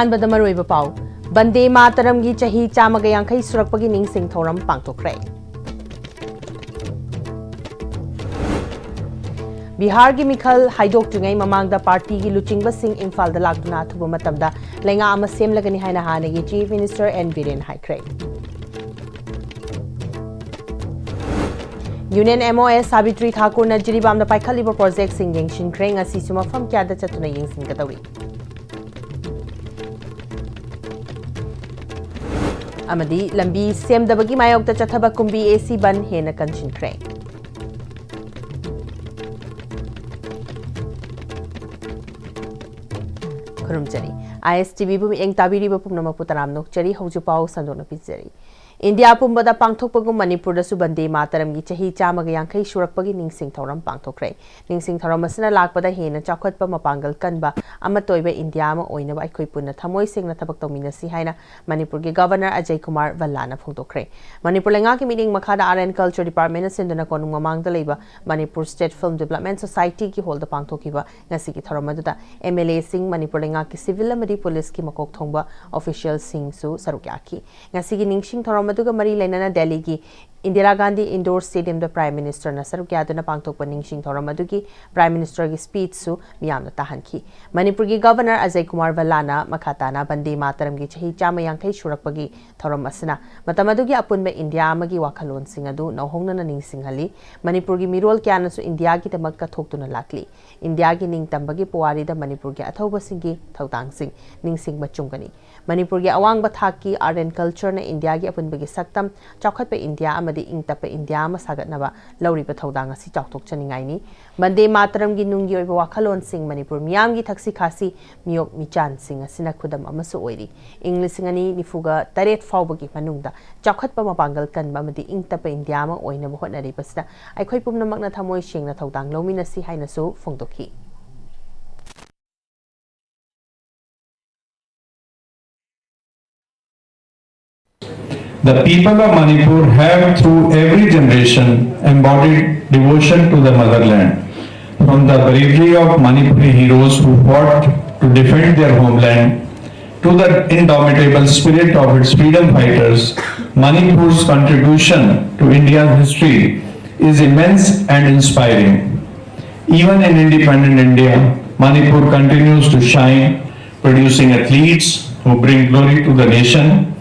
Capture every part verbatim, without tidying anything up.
ꯑꯍꯥꯟꯕꯗ ꯃꯔꯨꯑꯣꯏꯕ ꯄꯥꯎ꯫ ꯕꯟꯗꯦ ꯃꯥꯇꯔꯝꯒꯤ ꯆꯍꯤ ꯆꯥꯝꯃꯒ ꯌꯥꯡꯈꯩ ꯁꯨꯔꯛꯄꯒꯤ ꯅꯤꯡꯁꯤꯡ ꯊꯧꯔꯝ ꯄꯥꯡꯊꯣꯛꯈ꯭ꯔꯦ꯫ ꯕꯤꯍꯥꯔꯒꯤ ꯃꯤꯈꯜ ꯍꯥꯏꯗꯣꯛꯇ꯭ꯔꯤꯉꯩ ꯃꯃꯥꯡꯗ ꯄꯥꯔꯇꯤꯒꯤ ꯂꯨꯆꯤꯡꯕꯁꯤꯡ ꯏꯝꯐꯥꯜꯗ ꯂꯥꯛꯇꯨꯅ ꯑꯊꯨꯕ ꯃꯇꯝꯗ ꯂꯩꯉꯥꯛ ꯑꯃ ꯁꯦꯝꯂꯒꯅꯤ ꯍꯥꯏꯅ ꯍꯥꯟꯅꯒꯤ Chief Minister N Biren ꯍꯥꯏꯈ꯭ꯔꯦ꯫ Union M O S Savitri ꯊꯥꯀꯨꯔꯅ ꯖꯤꯔꯤꯕꯥꯝꯗ ꯄꯥꯏꯈꯠꯂꯤꯕ ꯄ꯭ꯔꯣꯖꯦꯛꯁꯤꯡ ꯌꯦꯡꯁꯤꯟꯈ꯭ꯔꯦ꯫ ꯉꯁꯤꯁꯨ ꯃꯐꯝ ꯀꯌꯥꯗ ꯆꯠꯇꯨꯅ ꯌꯦꯡꯁꯤꯟꯒꯗꯧꯔꯤ꯫ ꯑꯃꯗꯤ ꯂꯝꯕꯤ ꯁꯦꯝꯗꯕꯒꯤ ꯃꯥꯌꯣꯛꯇ ꯆꯠꯊꯕ ꯀꯨꯝꯕꯤ A C ꯕꯟ ꯍꯦꯟꯅ ꯀꯟꯁꯤꯟꯈ꯭ꯔꯦ꯫ ꯈꯨꯔꯨꯝꯖꯔꯤ꯫ I S T V ꯕꯨ ꯃꯤꯠꯌꯦꯡ ꯇꯥꯕꯤꯔꯤꯕ ꯄꯨꯝꯅꯃꯛꯄꯨ ꯇꯔꯥꯝꯅ ꯑꯣꯛꯆꯔꯤ꯫ ꯍꯧꯖꯤꯛ ꯄꯥꯎ ꯁꯟꯗꯣꯛꯅ ꯄꯤꯖꯔꯤ꯫ ꯏꯟꯗꯤꯌꯥ ꯄꯨꯝꯕꯗ ꯄꯥꯡꯊꯣꯛꯄꯒꯨꯝ ꯃꯅꯤꯄꯨꯔꯗꯁꯨ ꯕꯟꯗꯦ ꯃꯥꯇꯔꯝꯒꯤ ꯆꯍꯤ ꯆꯥꯝꯃꯒ ꯌꯥꯡꯈꯩ ꯁꯨꯔꯛꯄꯒꯤ ꯅꯤꯡꯁꯤꯡ ꯊꯧꯔꯝ ꯄꯥꯡꯊꯣꯛꯈ꯭ꯔꯦ꯫ ꯅꯤꯡꯁꯤꯡ ꯊꯧꯔꯝ ꯑꯁꯤꯅ ꯂꯥꯛꯄꯗ ꯍꯦꯟꯅ ꯆꯥꯎꯈꯠꯄ, ꯃꯄꯥꯡꯒꯜ ꯀꯟꯕ, ꯑꯃꯠꯇ ꯑꯣꯏꯕ ꯏꯟꯗꯤꯌꯥ ꯑꯃ ꯑꯣꯏꯅꯕ ꯑꯩꯈꯣꯏ ꯄꯨꯟꯅ ꯊꯃꯣꯏ ꯁꯦꯡꯅ ꯊꯕꯛ ꯇꯧꯃꯤꯟꯅꯁꯤ ꯍꯥꯏꯅ ꯃꯅꯤꯄꯨꯔꯒꯤ Governor ꯑꯖꯌ ꯀꯨꯃꯥꯔ ꯚꯜꯂꯥꯅ ꯐꯣꯡꯗꯣꯛꯈ꯭ꯔꯦ꯫ ꯃꯅꯤꯄꯨꯔ ꯂꯩꯉꯥꯛꯀꯤ ꯃꯤꯠꯌꯦꯡ ꯃꯈꯥꯗ Art and Culture Department ꯅ ꯁꯤꯟꯗꯨꯅ ꯀꯣꯅꯨꯡ ꯃꯃꯥꯡꯗ ꯂꯩꯕ Manipur State Film Development Society ꯒꯤ hall ꯗ ꯄꯥꯡꯊꯣꯛꯈꯤꯕ ꯉꯁꯤꯒꯤ ꯊꯧꯔꯝ ꯑꯗꯨꯗ M L A ꯁꯤꯡ, ꯃꯅꯤꯄꯨꯔ ꯂꯩꯉꯥꯛꯀꯤ civil ꯑꯃꯗꯤ police ꯀꯤ ꯃꯀꯣꯛ ꯊꯣꯡꯕ official ꯁꯤꯡꯁꯨ ꯁꯔꯨꯛ ꯌꯥꯈꯤ꯫ ꯉꯁꯤꯒꯤ ꯅꯤꯡꯁꯤꯡ ꯊꯧꯔꯝ ꯑꯗꯨꯒ ꯃꯔꯤ ꯂꯩꯅꯅ ꯗꯦꯜꯂꯤꯒꯤ ꯏꯟꯗꯤꯔꯥ ꯒꯥꯟꯙꯤ Indoor Stadium ꯗ Prime Minister ꯅ ꯁꯔꯨꯛ ꯌꯥꯗꯨꯅ ꯄꯥꯡꯊꯣꯛꯄ ꯅꯤꯡꯁꯤꯡ ꯊꯧꯔꯝ ꯑꯗꯨꯒꯤ Prime Minister ꯒꯤ speech ꯁꯨ ꯃꯤꯌꯥꯝꯅ ꯇꯥꯍꯟꯈꯤ꯫ ꯃꯅꯤꯄꯨꯔꯒꯤ Governor ꯑꯖꯌ ꯀꯨꯃꯥꯔ ꯚꯜꯂꯥꯅ ꯃꯈꯥ ꯇꯥꯅ ꯕꯟꯗꯦ ꯃꯥꯇꯔꯝꯒꯤ ꯆꯍꯤ ꯆꯥꯝꯃ ꯌꯥꯡꯈꯩ ꯁꯨꯔꯛꯄꯒꯤ ꯊꯧꯔꯝ ꯑꯁꯤꯅ ꯃꯇꯝ ꯑꯗꯨꯒꯤ ꯑꯄꯨꯟꯕ ꯏꯟꯗꯤꯌꯥ ꯑꯃꯒꯤ ꯋꯥꯈꯜꯂꯣꯟꯁꯤꯡ ꯑꯗꯨ ꯅꯧꯍꯧꯅꯅ ꯅꯤꯡꯁꯤꯡꯍꯜꯂꯤ꯫ ꯃꯅꯤꯄꯨꯔꯒꯤ ꯃꯤꯔꯣꯜ ꯀꯌꯥꯅꯁꯨ ꯏꯟꯗꯤꯌꯥꯒꯤꯗꯃꯛ ꯀꯠꯊꯣꯛꯇꯨꯅ ꯂꯥꯛꯂꯤ꯫ ꯏꯟꯗꯤꯌꯥꯒꯤ ꯅꯤꯡꯇꯝꯕꯒꯤ ꯄꯨꯋꯥꯔꯤꯗ ꯃꯅꯤꯄꯨꯔꯒꯤ ꯑꯊꯧꯕꯁꯤꯡꯒꯤ ꯊꯧꯗꯥꯡꯁꯤꯡ ꯅꯤꯡꯁꯤꯡꯕ ꯆꯨꯝꯒꯅꯤ꯫ ꯃꯅꯤꯄꯨꯔꯒꯤ ꯑꯋꯥꯡꯕ ꯊꯥꯛꯀꯤ Art and Culture ꯅ ꯏꯟꯗꯤꯌꯥꯒꯤ ꯑꯄꯨꯟꯕꯒꯤ ꯁꯛꯇꯝ, ꯆꯥꯎꯈꯠꯄ ꯏꯟꯗꯤꯌꯥ ꯑꯃꯗꯤ ꯏꯪ ꯇꯞꯄ ꯏꯟꯗꯤꯌꯥ ꯑꯃ ꯁꯥꯒꯠꯅꯕ ꯂꯧꯔꯤꯕ ꯊꯧꯗꯥꯡ ꯑꯁꯤ ꯆꯥꯎꯊꯣꯛꯆꯅꯤꯡꯉꯥꯏꯅꯤ꯫ ꯕꯟꯗꯦ ꯃꯥꯇꯔꯝꯒꯤ ꯅꯨꯡꯒꯤ ꯑꯣꯏꯕ ꯋꯥꯈꯜꯂꯣꯟꯁꯤꯡ ꯃꯅꯤꯄꯨꯔ ꯃꯤꯌꯥꯝꯒꯤ ꯊꯛꯁꯤ ꯈꯥꯁꯤ ꯃꯤꯑꯣꯛ ꯃꯤꯆꯥꯟꯁꯤꯡ ꯑꯁꯤꯅ ꯈꯨꯗꯝ ꯑꯃꯁꯨ ꯑꯣꯏꯔꯤ꯫ ꯏꯪ ꯂꯤꯁꯤꯡ ꯑꯅꯤ ꯅꯤꯐꯨꯒ ꯇꯔꯦꯠ ꯐꯥꯎꯕꯒꯤ ꯃꯅꯨꯡꯗ ꯆꯥꯎꯈꯠꯄ, ꯃꯄꯥꯡꯒꯜ ꯀꯟꯕ ꯑꯃꯗꯤ ꯏꯪ ꯇꯞꯄ ꯏꯟꯗꯤꯌꯥ ꯑꯃ ꯑꯣꯏꯅꯕ ꯍꯣꯠꯅꯔꯤꯕꯁꯤꯗ ꯑꯩꯈꯣꯏ ꯄꯨꯝꯅꯃꯛꯅ ꯊꯃꯣꯏ ꯁꯦꯡꯅ ꯊꯧꯗꯥꯡ ꯂꯧꯃꯤꯟꯅꯁꯤ ꯍꯥꯏꯅꯁꯨ ꯐꯣꯡꯗꯣꯛꯈꯤ꯫ The people of Manipur have, through every generation, embodied devotion to the motherland. From the bravery of Manipuri heroes who fought to defend their homeland, To the indomitable spirit of its freedom fighters, Manipur's contribution to India's history is immense and inspiring. Even in independent India, Manipur continues to shine, producing athletes who bring glory to the nation,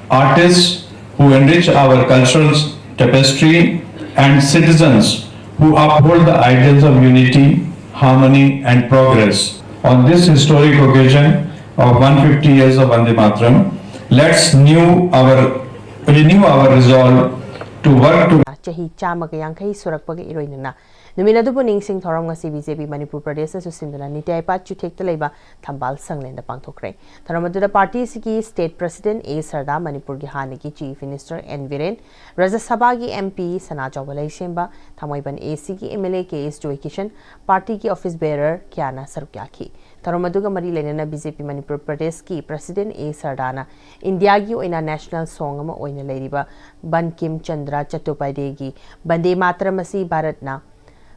artists who enrich our cultural tapestry, and citizens who uphold the ideals of unity, harmony, and progress. On this historic occasion of one fifty years of Vande Mataram, let's new our, renew our resolve to work to ꯆꯍꯤ ꯆꯥꯝꯃꯒ ꯌꯥꯡꯈꯩ ꯁꯨꯔꯛꯄꯒ ꯏꯔꯣꯏꯅꯅ ꯅꯨꯃꯤꯠ ꯑꯗꯨꯕꯨ ꯅꯤꯡꯁꯤꯡ ꯊꯧꯔꯝ ꯉꯁꯤ B J ꯄꯤ ꯃꯅꯤꯄꯨꯔ ꯄ꯭ꯔꯗꯦꯁꯅꯁꯨ ꯁꯤꯟꯗꯨꯅ ꯅꯤꯇꯤ ꯑꯥꯌꯣꯒ ꯆꯨꯊꯦꯛꯇ ꯂꯩꯕ ꯊꯝꯕꯥꯜ ꯁꯪꯂꯦꯟꯗ ꯄꯥꯡꯊꯣꯛꯈ꯭ꯔꯦ꯫ ꯊꯧꯔꯝ ꯑꯗꯨꯗ ꯄꯥꯔꯇꯤ ꯑꯁꯤꯒꯤ ꯁ꯭ꯇꯦꯠ ꯄ꯭ꯔꯁꯤꯗꯦꯟꯠ ꯑꯦ ꯁꯔꯗꯥ, ꯃꯅꯤꯄꯨꯔꯒꯤ ꯍꯥꯟꯅꯒꯤ ꯆꯤꯐ ꯃꯤꯅꯤꯁꯇꯔ ꯑꯦꯟ ꯕꯤꯔꯦꯟ, ꯔꯥꯖ꯭ꯌ ꯁꯚꯥꯒꯤ ꯑꯦꯝ ꯄꯤ ꯁꯅꯥꯖꯥꯎꯕ ꯂꯩꯁꯦꯝꯕ, ꯊꯥꯡꯃꯩꯕꯟ ꯑꯦ ꯁꯤꯒꯤ ꯑꯦꯝ ꯑꯦꯜ ꯑꯦ ꯀꯦ ꯑꯦꯁ ꯖꯣꯏꯀꯤꯁꯟ, ꯄꯥꯔꯇꯤꯒꯤ ꯑꯣꯐꯤꯁ ꯕꯦꯔꯔ ꯀꯌꯥꯅ ꯁꯔꯨꯛ ꯌꯥꯈꯤ꯫ ꯊꯧꯔꯝ ꯑꯗꯨꯒ ꯃꯔꯤ ꯂꯩꯅꯅ ꯕꯤ ꯖꯦ ꯄꯤ ꯃꯅꯤꯄꯨꯔ ꯄ꯭ꯔꯗꯦꯁꯀꯤ ꯄ꯭ꯔꯁꯤꯗꯦꯟꯠ ꯑꯦ ꯁꯔꯗꯥꯅ ꯏꯟꯗꯤꯌꯥꯒꯤ ꯑꯣꯏꯅ ꯅꯦꯁꯅꯦꯜ ꯁꯣꯡ ꯑꯃ ꯑꯣꯏꯅ ꯂꯩꯔꯤꯕ ꯕꯟꯀꯤꯝ ꯆꯟꯗ꯭ꯔ ꯆꯠꯇꯣꯄꯥꯙ꯭ꯌꯥꯌꯒꯤ ꯕꯟꯗꯦ ꯃꯥꯇꯔꯝ ꯑꯁꯤ ꯚꯥꯔꯠꯅ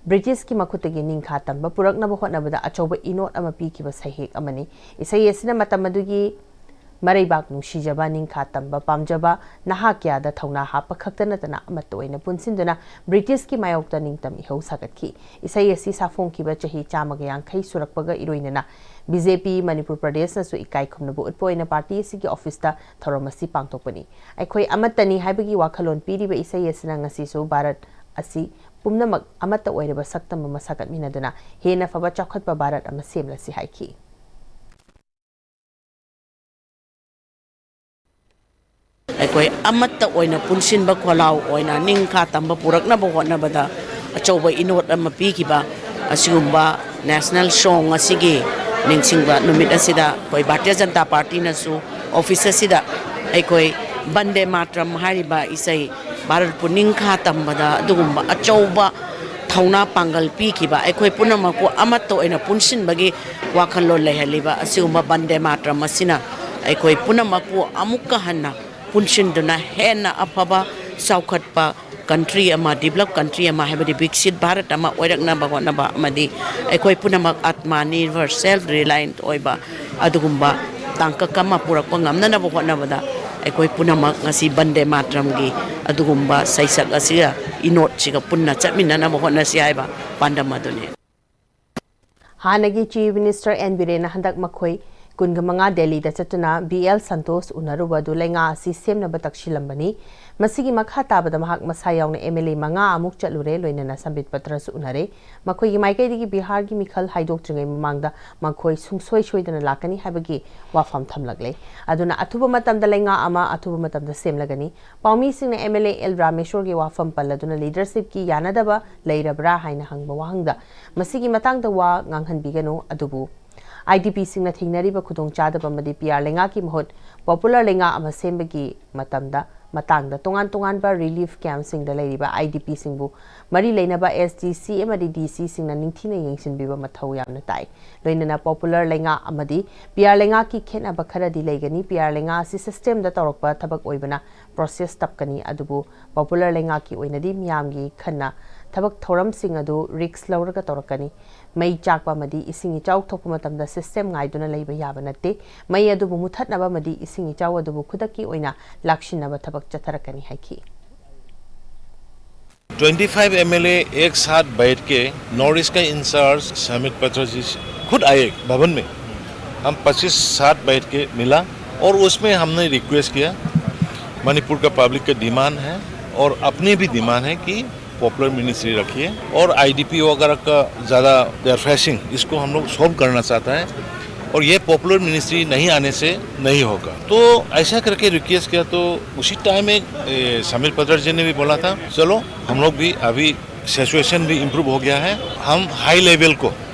ꯕ꯭ꯔꯤꯇꯤꯁꯀꯤ ꯃꯈꯨꯠꯇꯒꯤ ꯅꯤꯡꯈꯥ ꯇꯝꯕ ꯄꯨꯔꯛꯅꯕ ꯍꯣꯠꯅꯕꯗ ꯑꯆꯧꯕ ꯏꯅꯣꯠ ꯑꯃ ꯄꯤꯈꯤꯕ ꯁꯩꯍꯦꯛ ꯑꯃꯅꯤ꯫ ꯏꯁꯩ ꯑꯁꯤꯅ ꯃꯇꯝ ꯑꯗꯨꯒꯤ ꯃꯔꯩꯕꯥꯛ ꯅꯨꯡꯁꯤꯖꯕ, ꯅꯤꯡꯈꯥ ꯇꯝꯕ ꯄꯥꯝꯖꯕ ꯅꯍꯥ ꯀꯌꯥꯗ ꯊꯧꯅꯥ ꯍꯥꯞꯄ ꯈꯛꯇ ꯅꯠꯇꯅ ꯑꯃꯠꯇ ꯑꯣꯏꯅ ꯄꯨꯟꯁꯤꯟꯗꯨꯅ ꯕ꯭ꯔꯤꯇꯤꯁꯀꯤ ꯃꯥꯌꯣꯛꯇ ꯅꯤꯡꯇꯝ ꯏꯍꯧ ꯁꯥꯒꯠꯈꯤ꯫ ꯏꯁꯩ ꯑꯁꯤ ꯁꯥꯐꯣꯡꯈꯤꯕ ꯆꯍꯤ ꯆꯥꯝꯃꯒ ꯌꯥꯡꯈꯩ ꯁꯨꯔꯛꯄꯒ ꯏꯔꯣꯏꯅꯅ ꯕꯤ ꯖꯦ ꯄꯤ ꯃꯅꯤꯄꯨꯔ ꯄ꯭ꯔꯗꯦꯁꯅꯁꯨ ꯏꯀꯥꯏ ꯈꯨꯝꯅꯕ ꯎꯠꯄ ꯑꯣꯏꯅ ꯄꯥꯔꯇꯤ ꯑꯁꯤꯒꯤ ꯑꯣꯐꯤꯁꯇ ꯊꯧꯔꯝ ꯑꯁꯤ ꯄꯥꯡꯊꯣꯛꯄꯅꯤ꯫ ꯑꯩꯈꯣꯏ ꯑꯃꯠꯇꯅꯤ ꯍꯥꯏꯕꯒꯤ ꯋꯥꯈꯜꯂꯣꯟ ꯄꯤꯔꯤꯕ ꯏꯁꯩ ꯑꯁꯤꯅ ꯉꯁꯤꯁꯨ ꯚꯥꯔꯠ ꯑꯁꯤ ꯄꯨꯝꯅꯃꯛ ꯑꯃꯠꯇ ꯑꯣꯏꯔꯕ ꯁꯛꯇꯝ ꯑꯃ ꯁꯥꯒꯠꯃꯤꯟꯅꯗꯨꯅ ꯍꯦꯟꯅ ꯐꯕ ꯆꯥꯎꯈꯠꯄ ꯚꯥꯔꯠ ꯑꯃ ꯁꯦꯝꯂꯁꯤ ꯍꯥꯏꯈꯤ꯫ ꯑꯩꯈꯣꯏ ꯑꯃꯠꯇ ꯑꯣꯏꯅ ꯄꯨꯟꯁꯤꯟꯕ ꯈꯣꯜꯂꯥꯎ ꯑꯣꯏꯅ ꯅꯤꯡꯈꯥ ꯇꯝꯕ ꯄꯨꯔꯛꯅꯕ ꯍꯣꯠꯅꯕꯗ ꯑꯆꯧꯕ ꯏꯅꯣꯠ ꯑꯃ ꯄꯤꯈꯤꯕ ꯑꯁꯤꯒꯨꯝꯕ ꯅꯦꯁꯅꯦꯜ ꯁꯣꯡ ꯑꯁꯤꯒꯤ ꯅꯤꯡꯁꯤꯡꯕ ꯅꯨꯃꯤꯠ ꯑꯁꯤꯗ ꯑꯩꯈꯣꯏ ꯚꯥꯔꯇꯤꯌ ꯖꯅꯇꯥ ꯄꯥꯔꯇꯤꯅꯁꯨ ꯑꯣꯐꯤꯁ ꯑꯁꯤꯗ ꯑꯩꯈꯣꯏ ꯕꯟꯗꯦ ꯃꯥꯇ꯭ꯔꯝ ꯍꯥꯏꯔꯤꯕ ꯏꯁꯩ ꯚꯥꯔꯠꯄꯨ ꯅꯤꯡꯈꯥ ꯇꯝꯕꯗ ꯑꯗꯨꯒꯨꯝꯕ ꯑꯆꯧꯕ ꯊꯧꯅꯥ ꯄꯥꯡꯒꯜ ꯄꯤꯈꯤꯕ ꯑꯩꯈꯣꯏ ꯄꯨꯝꯅꯃꯛꯄꯨ ꯑꯃꯠꯇ ꯑꯣꯏꯅ ꯄꯨꯟꯁꯤꯟꯕꯒꯤ ꯋꯥꯈꯜꯂꯣꯟ ꯂꯩꯍꯜꯂꯤꯕ ꯑꯁꯤꯒꯨꯝꯕ ꯕꯟꯗꯦ ꯃꯥꯇ꯭ꯔꯝ ꯑꯁꯤꯅ ꯑꯩꯈꯣꯏ ꯄꯨꯝꯅꯃꯛꯄꯨ ꯑꯃꯨꯛꯀ ꯍꯟꯅ ꯄꯨꯟꯁꯤꯟꯗꯨꯅ ꯍꯦꯟꯅ ꯑꯐꯕ ꯆꯥꯎꯈꯠꯄ ꯀꯟꯇ꯭ꯔꯤ ꯑꯃ, ꯗꯤꯕꯂꯞ ꯀꯟꯇ꯭ꯔꯤ ꯑꯃ ꯍꯥꯏꯕꯗꯤ ꯕꯤꯛꯁꯤꯠ ꯚꯥꯔꯠ ꯑꯃ ꯑꯣꯏꯔꯛꯅꯕ ꯍꯣꯠꯅꯕ ꯑꯃꯗꯤ ꯑꯩꯈꯣꯏ ꯄꯨꯝꯅꯃꯛ ꯑꯥꯠꯃ ꯅꯤꯔꯚꯔ, ꯁꯦꯜꯐ ꯔꯤꯂꯥꯏꯟꯠ ꯑꯣꯏꯕ ꯑꯗꯨꯒꯨꯝꯕ ꯇꯥꯡꯀꯛ ꯑꯃ ꯄꯨꯔꯛꯄ ꯉꯝꯅꯅꯕ ꯍꯣꯠꯅꯕꯗ ꯑꯩꯈꯣꯏ ꯄꯨꯝꯅꯃꯛ ꯉꯁꯤ ꯕꯟꯗꯦ ꯃꯥꯇ꯭ꯔꯝꯒꯤ ꯑꯗꯨꯒꯨꯝꯕ ꯁꯩꯁꯛ ꯑꯁꯤꯒ ꯏꯅꯣꯠꯁꯤꯒ ꯄꯨꯟꯅ ꯆꯠꯃꯤꯟꯅꯅꯕ ꯍꯣꯠꯅꯁꯤ ꯍꯥꯏꯕ ꯄꯥꯟꯗꯝ ꯑꯗꯨꯅꯤ꯫ ꯍꯥꯟꯅꯒꯤ Chief Minister ꯑꯦꯟ ꯕꯤꯔꯦꯟꯅ ꯍꯟꯗꯛ ꯃꯈꯣꯏ ꯀꯨꯟꯃꯉꯥ ꯗꯦꯜꯂꯤꯗ ꯆꯠꯇꯨꯅ ꯕꯤ ꯑꯦꯜ ꯁꯟꯇꯣꯁ ꯎꯅꯔꯨꯕ ꯑꯗꯨ ꯂꯩꯉꯥꯛ ꯑꯁꯤ ꯁꯦꯝꯅꯕ ꯇꯛꯁꯤꯜꯂꯝꯕꯅꯤ꯫ ꯃꯁꯤꯒꯤ ꯃꯈꯥ ꯇꯥꯕꯗ ꯃꯍꯥꯛ ꯃꯁꯥ ꯌꯥꯎꯅ ꯑꯦꯝ ꯑꯦꯜ ꯑꯦ ꯃꯉꯥ ꯑꯃꯨꯛ ꯆꯠꯂꯨꯔꯦ, ꯂꯣꯏꯅꯅ ꯁꯝꯕꯤꯠ ꯄꯇ꯭ꯔꯁꯨ ꯎꯅꯔꯦ꯫ ꯃꯈꯣꯏꯒꯤ ꯃꯥꯏꯀꯩꯗꯒꯤ ꯕꯤꯍꯥꯔꯒꯤ ꯃꯤꯈꯜ ꯍꯥꯏꯗꯣꯛꯇ꯭ꯔꯤꯉꯩ ꯃꯃꯥꯡꯗ ꯃꯈꯣꯏ ꯁꯨꯡꯁꯣꯏ ꯁꯣꯏꯗꯅ ꯂꯥꯛꯀꯅꯤ ꯍꯥꯏꯕꯒꯤ ꯋꯥꯐꯝ ꯊꯝꯂꯛꯂꯦ꯫ ꯑꯗꯨꯅ ꯑꯊꯨꯕ ꯃꯇꯝꯗ ꯂꯩꯉꯥꯛ ꯑꯃ ꯑꯊꯨꯕ ꯃꯇꯝꯗ ꯁꯦꯝꯂꯒꯅꯤ꯫ ꯄꯥꯎꯃꯤꯁꯤꯡꯅ ꯑꯦꯝ ꯑꯦꯜ ꯑꯦ ꯑꯦꯜ ꯔꯥꯃꯦꯁꯣꯔꯒꯤ ꯋꯥꯐꯝ ꯄꯜꯂꯗꯨꯅ ꯂꯤꯗꯔꯁꯤꯞꯀꯤ ꯌꯥꯅꯗꯕ ꯂꯩꯔꯕ꯭ꯔꯥ ꯍꯥꯏꯅ ꯍꯪꯕ ꯋꯥꯍꯪꯗ ꯃꯁꯤꯒꯤ ꯃꯇꯥꯡꯗ ꯋꯥ ꯉꯥꯡꯍꯟꯕꯤꯒꯅꯨ, ꯑꯗꯨꯕꯨ ꯑꯥꯏ ꯗꯤ ꯄꯤꯁꯤꯡꯅ ꯊꯦꯡꯅꯔꯤꯕ ꯈꯨꯗꯣꯡꯆꯥꯗꯕ ꯑꯃꯗꯤ ꯄꯤ ꯑꯥꯔ ꯂꯩꯉꯥꯛꯀꯤ ꯃꯍꯨꯠ ꯄꯣꯄꯨꯂꯔ ꯂꯩꯉꯥꯛ ꯑꯃ ꯁꯦꯝꯕꯒꯤ ꯃꯇꯝꯗ ꯃꯇꯥꯡꯗ ꯇꯣꯉꯥꯟ ꯇꯣꯉꯥꯟꯕ ꯔꯤꯂꯤꯐ ꯀꯦꯝꯞꯁꯤꯡꯗ ꯂꯩꯔꯤꯕ ꯑꯥꯏ ꯗꯤ ꯄꯤꯁꯤꯡꯕꯨ ꯃꯔꯤ ꯂꯩꯅꯕ ꯑꯦꯁ ꯗꯤ ꯁꯤ ꯑꯃꯗꯤ ꯗꯤ ꯁꯤꯁꯤꯡꯅ ꯅꯤꯡꯊꯤꯅ ꯌꯦꯡꯁꯤꯟꯕꯤꯕ ꯃꯊꯧ ꯌꯥꯝꯅ ꯇꯥꯏ꯫ ꯂꯣꯏꯅꯅ ꯄꯣꯄꯨꯂꯔ ꯂꯩꯉꯥꯛ ꯑꯃꯗꯤ ꯄꯤ ꯑꯥꯔ ꯂꯩꯉꯥꯛꯀꯤ ꯈꯦꯠꯅꯕ ꯈꯔꯗꯤ ꯂꯩꯒꯅꯤ꯫ ꯄꯤ ꯑꯥꯔ ꯂꯩꯉꯥꯛ ꯑꯁꯤ ꯁꯤꯁꯇꯦꯝꯗ ꯇꯧꯔꯛꯄ ꯊꯕꯛ ꯑꯣꯏꯕꯅ ꯄ꯭ꯔꯣꯁꯦꯁ ꯇꯞꯀꯅꯤ, ꯑꯗꯨꯕꯨ ꯄꯣꯄꯨꯂꯔ ꯂꯩꯉꯥꯛꯀꯤ ꯑꯣꯏꯅꯗꯤ ꯃꯤꯌꯥꯝꯒꯤ ꯈꯟꯅ ꯊꯕꯛ ꯊꯧꯔꯝꯁꯤꯡ ꯑꯗꯨ ꯔꯤꯁ꯭ꯛ ꯂꯧꯔꯒ ꯇꯧꯔꯛꯀꯅꯤ꯫ ꯃꯩ ꯆꯥꯛꯄ ꯑꯃꯗꯤ ꯏꯁꯤꯡ ꯏꯆꯥꯎ ꯊꯣꯛꯄ ꯃꯇꯝꯗ ꯁꯤꯁꯇꯦꯝ ꯉꯥꯏꯗꯨꯅ ꯂꯩꯕ ꯌꯥꯕ ꯅꯠꯇꯦ꯫ ꯃꯩ ꯑꯗꯨꯕꯨ ꯃꯨꯊꯠꯅꯕ ꯑꯃꯗꯤ ꯏꯁꯤꯡ ꯏꯆꯥꯎ ꯑꯗꯨꯕꯨ ꯈꯨꯗꯛꯀꯤ ꯑꯣꯏꯅ ꯂꯥꯛꯁꯤꯟꯅꯕ ꯊꯕꯛ ꯆꯠꯊꯔꯛꯀꯅꯤ ꯍꯥꯏꯈꯤ꯫ ट्वेंटी फ़ाइव एमएलए एक साथ बैठ के नॉर्थ ईस्ट का इंचार्ज समित पत्र जी खुद आए भवन में। हम पच्चीस साथ बैठ के मिला और उसमें हमने रिक्वेस्ट किया, मणिपुर का पब्लिक का डिमांड है और अपनी भी डिमांड है कि पॉपुलर मिनिस्ट्री रखिए और आईडीपी वगैरह का ज़्यादा, दे आर फेसिंग, इसको हम लोग सॉल्व करना चाहता है और ये पॉपुलर मिनिस्ट्री नहीं आने से नहीं होगा। तो ऐसा करके रिक्वेस्ट किया तो उसी टाइम एक ए, समीर पत्र जी ने भी बोला था, चलो हम लोग भी अभी सिचुएशन भी इम्प्रूव हो गया है, हम हाई लेवल को,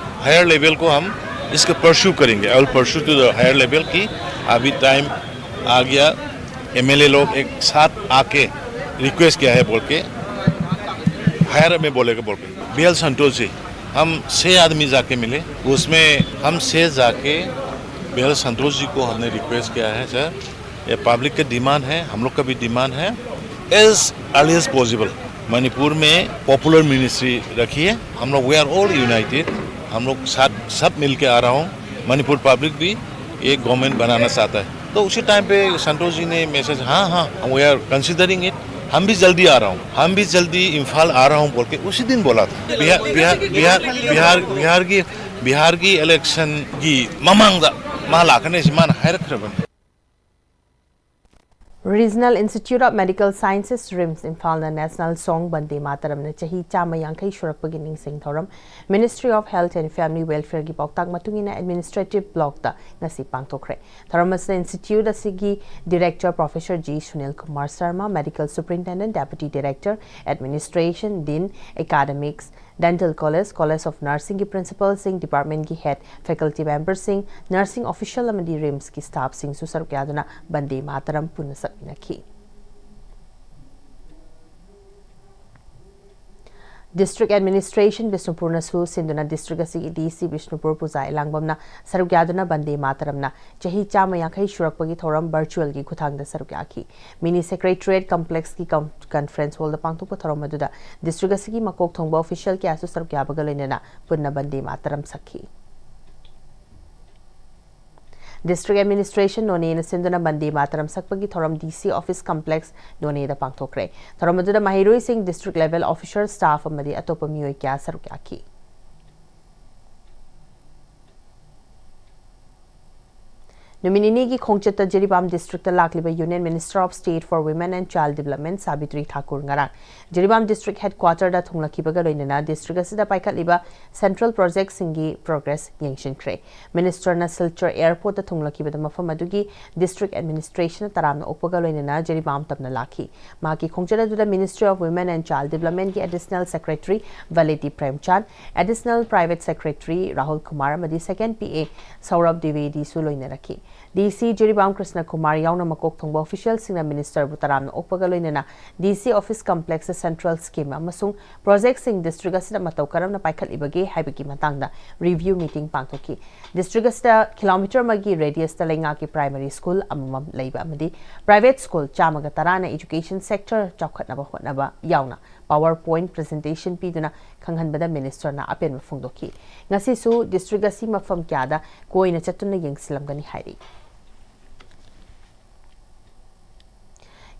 हायर लेवल को हम इसके परस्यू करेंगे। I will pursue to the higher level की अभी टाइम आ गया। एमएलए लोग एक साथ आके रिक्वेस्ट किया है बोल के, हायर में बोलेगा बोल के। बीएल संतोष जी, हम छः आदमी जाके मिले। उसमें हम छः जाके बीएल संतोष जी को हमने रिक्वेस्ट किया है, सर, ये पब्लिक का डिमांड है, हम लोग का भी डिमांड है, as early as possible Manipur में पॉपुलर मिनिस्ट्री रखिए। हम लोग, वी आर ऑल यूनाइटेड, हम लोग साथ सब मिल के आ रहा हूँ। मणिपुर पब्लिक भी एक गवर्नमेंट बनाना चाहता है। तो उसी टाइम पे संतोष जी ने मैसेज, हाँ हाँ, वी आर कंसिडरिंग इट, हम भी जल्दी आ रहा हूँ, हम भी जल्दी इम्फाल आ रहा हूँ बोल के उसी दिन बोला था। बिहार बिहार बिहार बिहार बिहार की बिहार की इलेक्शन की ꯃꯃꯥꯡꯗ ꯃꯥ ꯂꯥꯛꯀꯅꯤ ꯍꯥꯏꯁꯤ ꯃꯥꯅ ꯍꯥꯏꯔꯛꯈ꯭ꯔꯕꯅꯤ꯫ Regional Institute of Medical Sciences, RIMS, ꯏꯝꯐꯥꯜꯅ National Song ꯕꯟꯗꯦ ꯃꯥꯇꯔꯝꯅ ꯆꯍꯤ ꯆꯥꯝꯃ ꯌꯥꯡꯈꯩ ꯁꯨꯔꯛꯄꯒꯤ ꯅꯤꯡꯁꯤꯡ ꯊꯧꯔꯝ Ministry of Health and Family Welfare ꯒꯤ ꯄꯥꯎꯇꯥꯛ ꯃꯇꯨꯡ ꯏꯟꯅ Administrative Block ꯇ ꯉꯁꯤ ꯄꯥꯡꯊꯣꯛꯈ꯭ꯔꯦ꯫ ꯊꯧꯔꯝ ꯑꯁꯤꯗ institute ꯑꯁꯤꯒꯤ Director Professor G Sunil Kumar Sharma, Medical Superintendent, Deputy Director, Administration, Dean, Academics, Dental College, College of Nursing ꯒꯤ principal ꯁꯤꯡ, department ꯀꯤ head, faculty member ꯁꯤꯡ, nursing official ꯑꯃꯗꯤ ꯔꯤꯝꯁ ꯀꯤ staff ꯁꯤꯡꯁꯨ ꯁꯔꯨꯛ ꯌꯥꯗꯨꯅ ꯕꯟꯗꯦ ꯃꯥꯇꯔꯝ ꯄꯨꯟꯅ ꯁꯛꯃꯤꯟꯅꯈꯤ꯫ District Administration ꯕꯤꯁꯅꯨꯄꯨꯔꯅꯁꯨ ꯁꯤꯟꯗꯨꯅ district ꯑꯁꯤꯒꯤ D C ꯕꯤꯁꯅꯨꯄꯨꯔ ꯄꯨꯖꯥ ꯏꯂꯥꯡꯕꯝꯅ ꯁꯔꯨꯛ ꯌꯥꯗꯨꯅ ꯕꯟꯗꯦ ꯃꯥꯇꯔꯝꯅ ꯆꯍꯤ ꯆꯥꯝꯃ ꯌꯥꯡꯈꯩ ꯁꯨꯔꯛꯄꯒꯤ ꯊꯧꯔꯝ virtual ꯒꯤ ꯈꯨꯠꯊꯥꯡꯗ ꯁꯔꯨꯛ ꯌꯥꯈꯤ꯫ Mini Secretariat Complex ꯀꯤ con-, conference hall ꯗ ꯄꯥꯡꯊꯣꯛꯄ ꯊꯧꯔꯝ ꯑꯗꯨꯗ district ꯑꯁꯤꯒꯤ ꯃꯀꯣꯛ ꯊꯣꯡꯕ official ꯀꯌꯥꯁꯨ ꯁꯔꯨꯛ ꯌꯥꯕꯒ ꯂꯣꯏꯅꯅ ꯄꯨꯟꯅ ꯕꯟꯗꯦ ꯃꯥꯇꯔꯝ ꯁꯛꯈꯤ꯫ District Administration ꯅꯣꯅꯦꯅ ꯁꯤꯟꯗꯨꯅ ꯕꯟꯗꯦ ꯃꯥꯇꯔꯝ ꯁꯛꯄꯒꯤ ꯊꯧꯔꯝ D C Office Complex ꯅꯣꯅꯦꯗ ꯄꯥꯡꯊꯣꯛꯈ꯭ꯔꯦ꯫ ꯊꯧꯔꯝ ꯑꯗꯨꯗ ꯃꯍꯩꯔꯣꯏꯁꯤꯡ, district level officer, staff ꯑꯃꯗꯤ ꯑꯇꯣꯞꯄ ꯃꯤꯑꯣꯏ ꯀꯌꯥ ꯁꯔꯨꯛ ꯌꯥꯈꯤ꯫ ꯅꯨꯃꯤꯠ ꯅꯤꯅꯤꯒꯤ ꯈꯣꯡꯆꯠꯇ ꯖꯤꯔꯤꯕꯥꯝ district ꯇ ꯂꯥꯛꯂꯤꯕ Union Minister of State for Women and Child Development Savitri Thakur ꯉꯔꯥꯡ ꯖꯤꯔꯤꯕꯥꯝ district headquarter ꯗ ꯊꯨꯡꯂꯈꯤꯕꯒ ꯂꯣꯏꯅꯅ district ꯑꯁꯤꯗ ꯄꯥꯏꯈꯠꯂꯤꯕ central project ꯁꯤꯡꯒꯤ progress ꯌꯦꯡꯁꯤꯟꯈ꯭ꯔꯦ꯫ Minister ꯅ ꯁꯤꯜꯆꯔ airport ꯇ ꯊꯨꯡꯂꯈꯤꯕꯗ ꯃꯐꯝ ꯑꯗꯨꯒꯤ district administration ꯅ ꯇꯔꯥꯝꯅ ꯑꯣꯛꯄꯒ ꯂꯣꯏꯅꯅ ꯖꯤꯔꯤꯕꯥꯝ ꯇꯝꯅ ꯂꯥꯛꯈꯤ꯫ ꯃꯍꯥꯛꯀꯤ ꯈꯣꯡꯆꯠ ꯑꯗꯨꯗ Ministry of Women and Child Development ꯀꯤ Additional Secretary ꯚꯂꯦꯇꯤ ꯄ꯭ꯔꯦꯝꯆꯥꯟ, Additional Private Secretary Rahul Kumar ꯑꯃꯗꯤ Second P A ꯁꯧꯔꯚ ꯗ꯭ꯋꯤꯕꯦꯗꯤ ꯁꯨ ꯂꯣꯏꯅꯔꯛꯈꯤ꯫ ꯗꯤ ꯁꯤ ꯖꯤꯔꯤꯕꯥꯝ ꯀ꯭ꯔꯤꯁꯅ ꯀꯨꯃꯥꯔ ꯌꯥꯎꯅ ꯃꯀꯣꯛ ꯊꯣꯡꯕ ꯑꯣꯐꯤꯁꯤꯌꯦꯜꯁꯤꯡꯅ ꯃꯤꯅꯤꯁꯇꯔꯕꯨ ꯇꯔꯥꯝꯅ ꯑꯣꯛꯄꯒ ꯂꯣꯏꯅꯅ ꯗꯤ ꯁꯤ ꯑꯣꯐꯤꯁ ꯀꯝꯄ꯭ꯂꯦꯛꯁꯇ ꯁꯦꯟꯇ꯭ꯔꯦꯜ ꯁ꯭ꯀꯤꯝ ꯑꯃꯁꯨꯡ ꯄ꯭ꯔꯣꯖꯦꯛꯁꯤꯡ ꯗꯤꯁꯇ꯭ꯔꯤꯛ ꯑꯁꯤꯗ ꯃꯇꯧ ꯀꯔꯝꯅ ꯄꯥꯏꯈꯠꯂꯤꯕꯒꯦ ꯍꯥꯏꯕꯒꯤ ꯃꯇꯥꯡꯗ ꯔꯤꯚꯤꯌꯨ ꯃꯤꯇꯤꯡ ꯄꯥꯡꯊꯣꯛꯈꯤ꯫ ꯗꯤꯁꯇ꯭ꯔꯤꯛ ꯑꯁꯤꯗ ꯀꯤꯂꯣꯃꯤꯇꯔ ꯑꯃꯒꯤ ꯔꯦꯗꯤꯌꯁꯇ ꯂꯩꯉꯥꯛꯀꯤ ꯄ꯭ꯔꯥꯏꯃꯔꯤ ꯁ꯭ꯀꯨꯜ ꯑꯃꯃꯝ ꯂꯩꯕ ꯑꯃꯗꯤ ꯄ꯭ꯔꯥꯏꯚꯦꯠ ꯁ꯭ꯀꯨꯜ ꯆꯥꯝꯃꯒ ꯇꯔꯥꯅ ꯏꯖꯨꯀꯦꯁꯟ ꯁꯦꯛꯇꯔ ꯆꯥꯎꯈꯠꯅꯕ ꯍꯣꯠꯅꯕ ꯌꯥꯎꯅ ꯄꯥꯋꯔ ꯄꯣꯏꯟꯠ ꯄ꯭ꯔꯖꯦꯟꯇꯦꯁꯟ ꯄꯤꯗꯨꯅ ꯈꯪꯍꯟꯕꯗ ꯃꯤꯅꯤꯁꯇꯔꯅ ꯑꯄꯦꯟꯕ ꯐꯣꯡꯗꯣꯛꯈꯤ꯫ ꯉꯁꯤꯁꯨ ꯗꯤꯁꯇ꯭ꯔꯤꯛ ꯑꯁꯤ ꯃꯐꯝ ꯀꯌꯥꯗ ꯀꯣꯏꯅ ꯆꯠꯇꯨꯅ ꯌꯦꯡꯁꯤꯜꯂꯝꯒꯅꯤ ꯍꯥꯏꯔꯤ꯫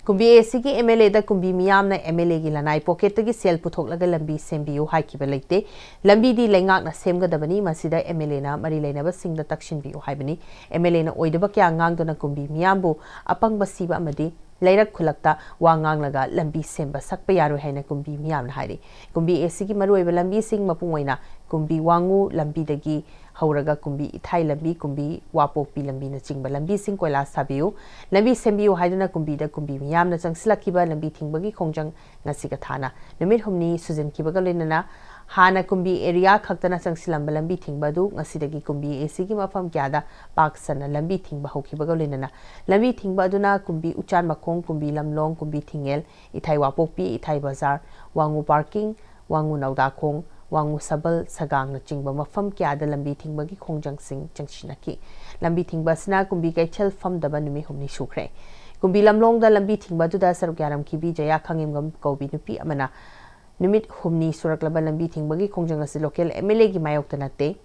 ꯀꯨꯝꯕꯤ ꯑꯦ ꯁꯤꯒꯤ ꯑꯦꯝ ꯑꯦꯜ ꯑꯦꯗ ꯀꯨꯝꯕꯤ ꯃꯤꯌꯥꯝꯅ ꯑꯦꯝ ꯑꯦꯜ ꯑꯦꯒꯤ ꯂꯅꯥꯏ ꯄꯣꯀꯦꯠꯇꯒꯤ ꯁꯦꯜ ꯄꯨꯊꯣꯛꯂꯒ ꯂꯝꯕꯤ ꯁꯦꯝꯕꯤꯌꯨ ꯍꯥꯏꯈꯤꯕ ꯂꯩꯇꯦ꯫ ꯂꯝꯕꯤꯗꯤ ꯂꯩꯉꯥꯛꯅ ꯁꯦꯝꯒꯗꯕꯅꯤ, ꯃꯁꯤꯗ ꯑꯦꯝ ꯑꯦꯜ ꯑꯦꯅ ꯃꯔꯤ ꯂꯩꯅꯕꯁꯤꯡꯗ ꯇꯛꯁꯤꯟꯕꯤꯌꯨ ꯍꯥꯏꯕꯅꯤ꯫ ꯑꯦꯝ ꯑꯦꯜ ꯑꯦꯅ ꯑꯣꯏꯗꯕ ꯀꯌꯥ ꯉꯥꯡꯗꯨꯅ ꯀꯨꯝꯕꯤ ꯃꯤꯌꯥꯝꯕꯨ ꯑꯄꯪꯕ ꯁꯤꯕ ꯑꯃꯗꯤ ꯂꯩꯔꯛ ꯈꯨꯜꯂꯛꯇ ꯋꯥ ꯉꯥꯡꯂꯒ ꯂꯝꯕꯤ ꯁꯦꯝꯕ ꯁꯛꯄ ꯌꯥꯔꯣꯏ ꯍꯥꯏꯅ ꯀꯨꯝꯕꯤ ꯃꯤꯌꯥꯝꯅ ꯍꯥꯏꯔꯤ꯫ ꯀꯨꯝꯕꯤ ꯑꯦ ꯁꯤꯒꯤ ꯃꯔꯨꯑꯣꯏꯕ ꯂꯝꯕꯤꯁꯤꯡ, ꯃꯄꯨꯡ ꯑꯣꯏꯅ ꯀꯨꯝꯕꯤ ꯋꯥꯉꯨ ꯂꯝꯕꯤꯗꯒꯤ ꯍꯧꯔꯒ ꯀꯨꯝꯕꯤ ꯏꯊꯥꯏ ꯂꯝꯕꯤ, ꯀꯨꯝꯕꯤ ꯋꯥꯄꯣꯛꯄꯤ ꯂꯝꯕꯤꯅꯆꯤꯡꯕ ꯂꯝꯕꯤꯁꯤꯡ ꯀꯣꯏꯂꯥꯁ ꯊꯥꯕꯤꯌꯨ, ꯂꯝꯕꯤ ꯁꯦꯝꯕꯤꯌꯨ ꯍꯥꯏꯗꯨꯅ ꯀꯨꯝꯕꯤꯗ ꯀꯨꯝꯕꯤ ꯃꯤꯌꯥꯝꯅ ꯆꯪꯁꯤꯜꯂꯛꯈꯤꯕ ꯂꯝꯕꯤ ꯊꯤꯡꯕꯒꯤ ꯈꯣꯡꯖꯪ ꯉꯁꯤꯒ ꯊꯥꯅ ꯅꯨꯃꯤꯠ ꯍꯨꯝꯅꯤ ꯁꯨꯖꯤꯟꯈꯤꯕꯒ ꯂꯣꯏꯅꯅ ꯍꯥꯟꯅ ꯀꯨꯝꯕꯤ ꯑꯦꯔꯤꯌꯥ ꯈꯛꯇꯅ ꯆꯪꯁꯤꯜꯂꯝꯕ ꯂꯝꯕꯤ ꯊꯤꯡꯕ ꯑꯗꯨ ꯉꯁꯤꯗꯒꯤ ꯀꯨꯝꯕꯤ ꯑꯦ ꯁꯤꯒꯤ ꯃꯐꯝ ꯀꯌꯥꯗ ꯄꯥꯛ ꯁꯟꯅ ꯂꯝꯕꯤ ꯊꯤꯡꯕ ꯍꯧꯈꯤꯕꯒ ꯂꯣꯏꯅꯅ ꯂꯝꯕꯤ ꯊꯤꯡꯕ ꯑꯗꯨꯅ ꯀꯨꯝꯕꯤ ꯎꯆꯥꯟ ꯃꯈꯣꯡ, ꯀꯨꯝꯕꯤ ꯂꯝꯂꯣꯡ, ꯀꯨꯝꯕꯤ ꯊꯤꯡꯉꯦꯜ, ꯏꯊꯥꯏ ꯋꯥꯄꯣꯛꯄꯤ, ꯏꯊꯥꯏ ꯕꯖꯥꯔ, ꯋꯥꯉꯨ ꯄꯥꯔꯀꯤꯡ, ꯋꯥꯉꯨ ꯅꯧꯗꯥꯈꯣꯡ, ꯋꯥꯉꯨ ꯁꯕꯜ, ꯁꯒꯥꯡꯅꯆꯤꯡꯕ ꯃꯐꯝ ꯀꯌꯥꯗ ꯂꯝꯕꯤ ꯊꯤꯡꯕꯒꯤ ꯈꯣꯡꯖꯪꯁꯤꯡ ꯆꯪꯁꯤꯟꯅꯈꯤ꯫ ꯂꯝꯕꯤ ꯊꯤꯡꯕ ꯑꯁꯤꯅ ꯀꯨꯝꯕꯤ ꯀꯩꯊꯦꯜ ꯐꯝꯗꯕ ꯅꯨꯃꯤꯠ ꯍꯨꯝꯅꯤ ꯁꯨꯈ꯭ꯔꯦ꯫ ꯀꯨꯝꯕꯤ ꯂꯝꯂꯣꯡꯗ ꯂꯝꯕꯤ ꯊꯤꯡꯕ ꯑꯗꯨꯗ ꯁꯔꯨꯛ ꯌꯥꯔꯝꯈꯤꯕꯤ ꯖꯌꯥ ꯈꯥꯉꯦꯝꯒꯝ ꯀꯧꯕꯤ ꯅꯨꯄꯤ ꯑꯃꯅ ꯅꯨꯃꯤꯠ ꯍꯨꯝꯅꯤ ꯁꯨꯔꯛꯂꯕ ꯂꯝꯕꯤ ꯊꯤꯡꯕꯒꯤ ꯈꯣꯡꯖꯪ ꯑꯁꯤ ꯂꯣꯀꯦꯜ ꯑꯦꯝ ꯑꯦꯜ ꯑꯦꯒꯤ ꯃꯥꯌꯣꯛꯇ ꯅꯠꯇꯦ꯫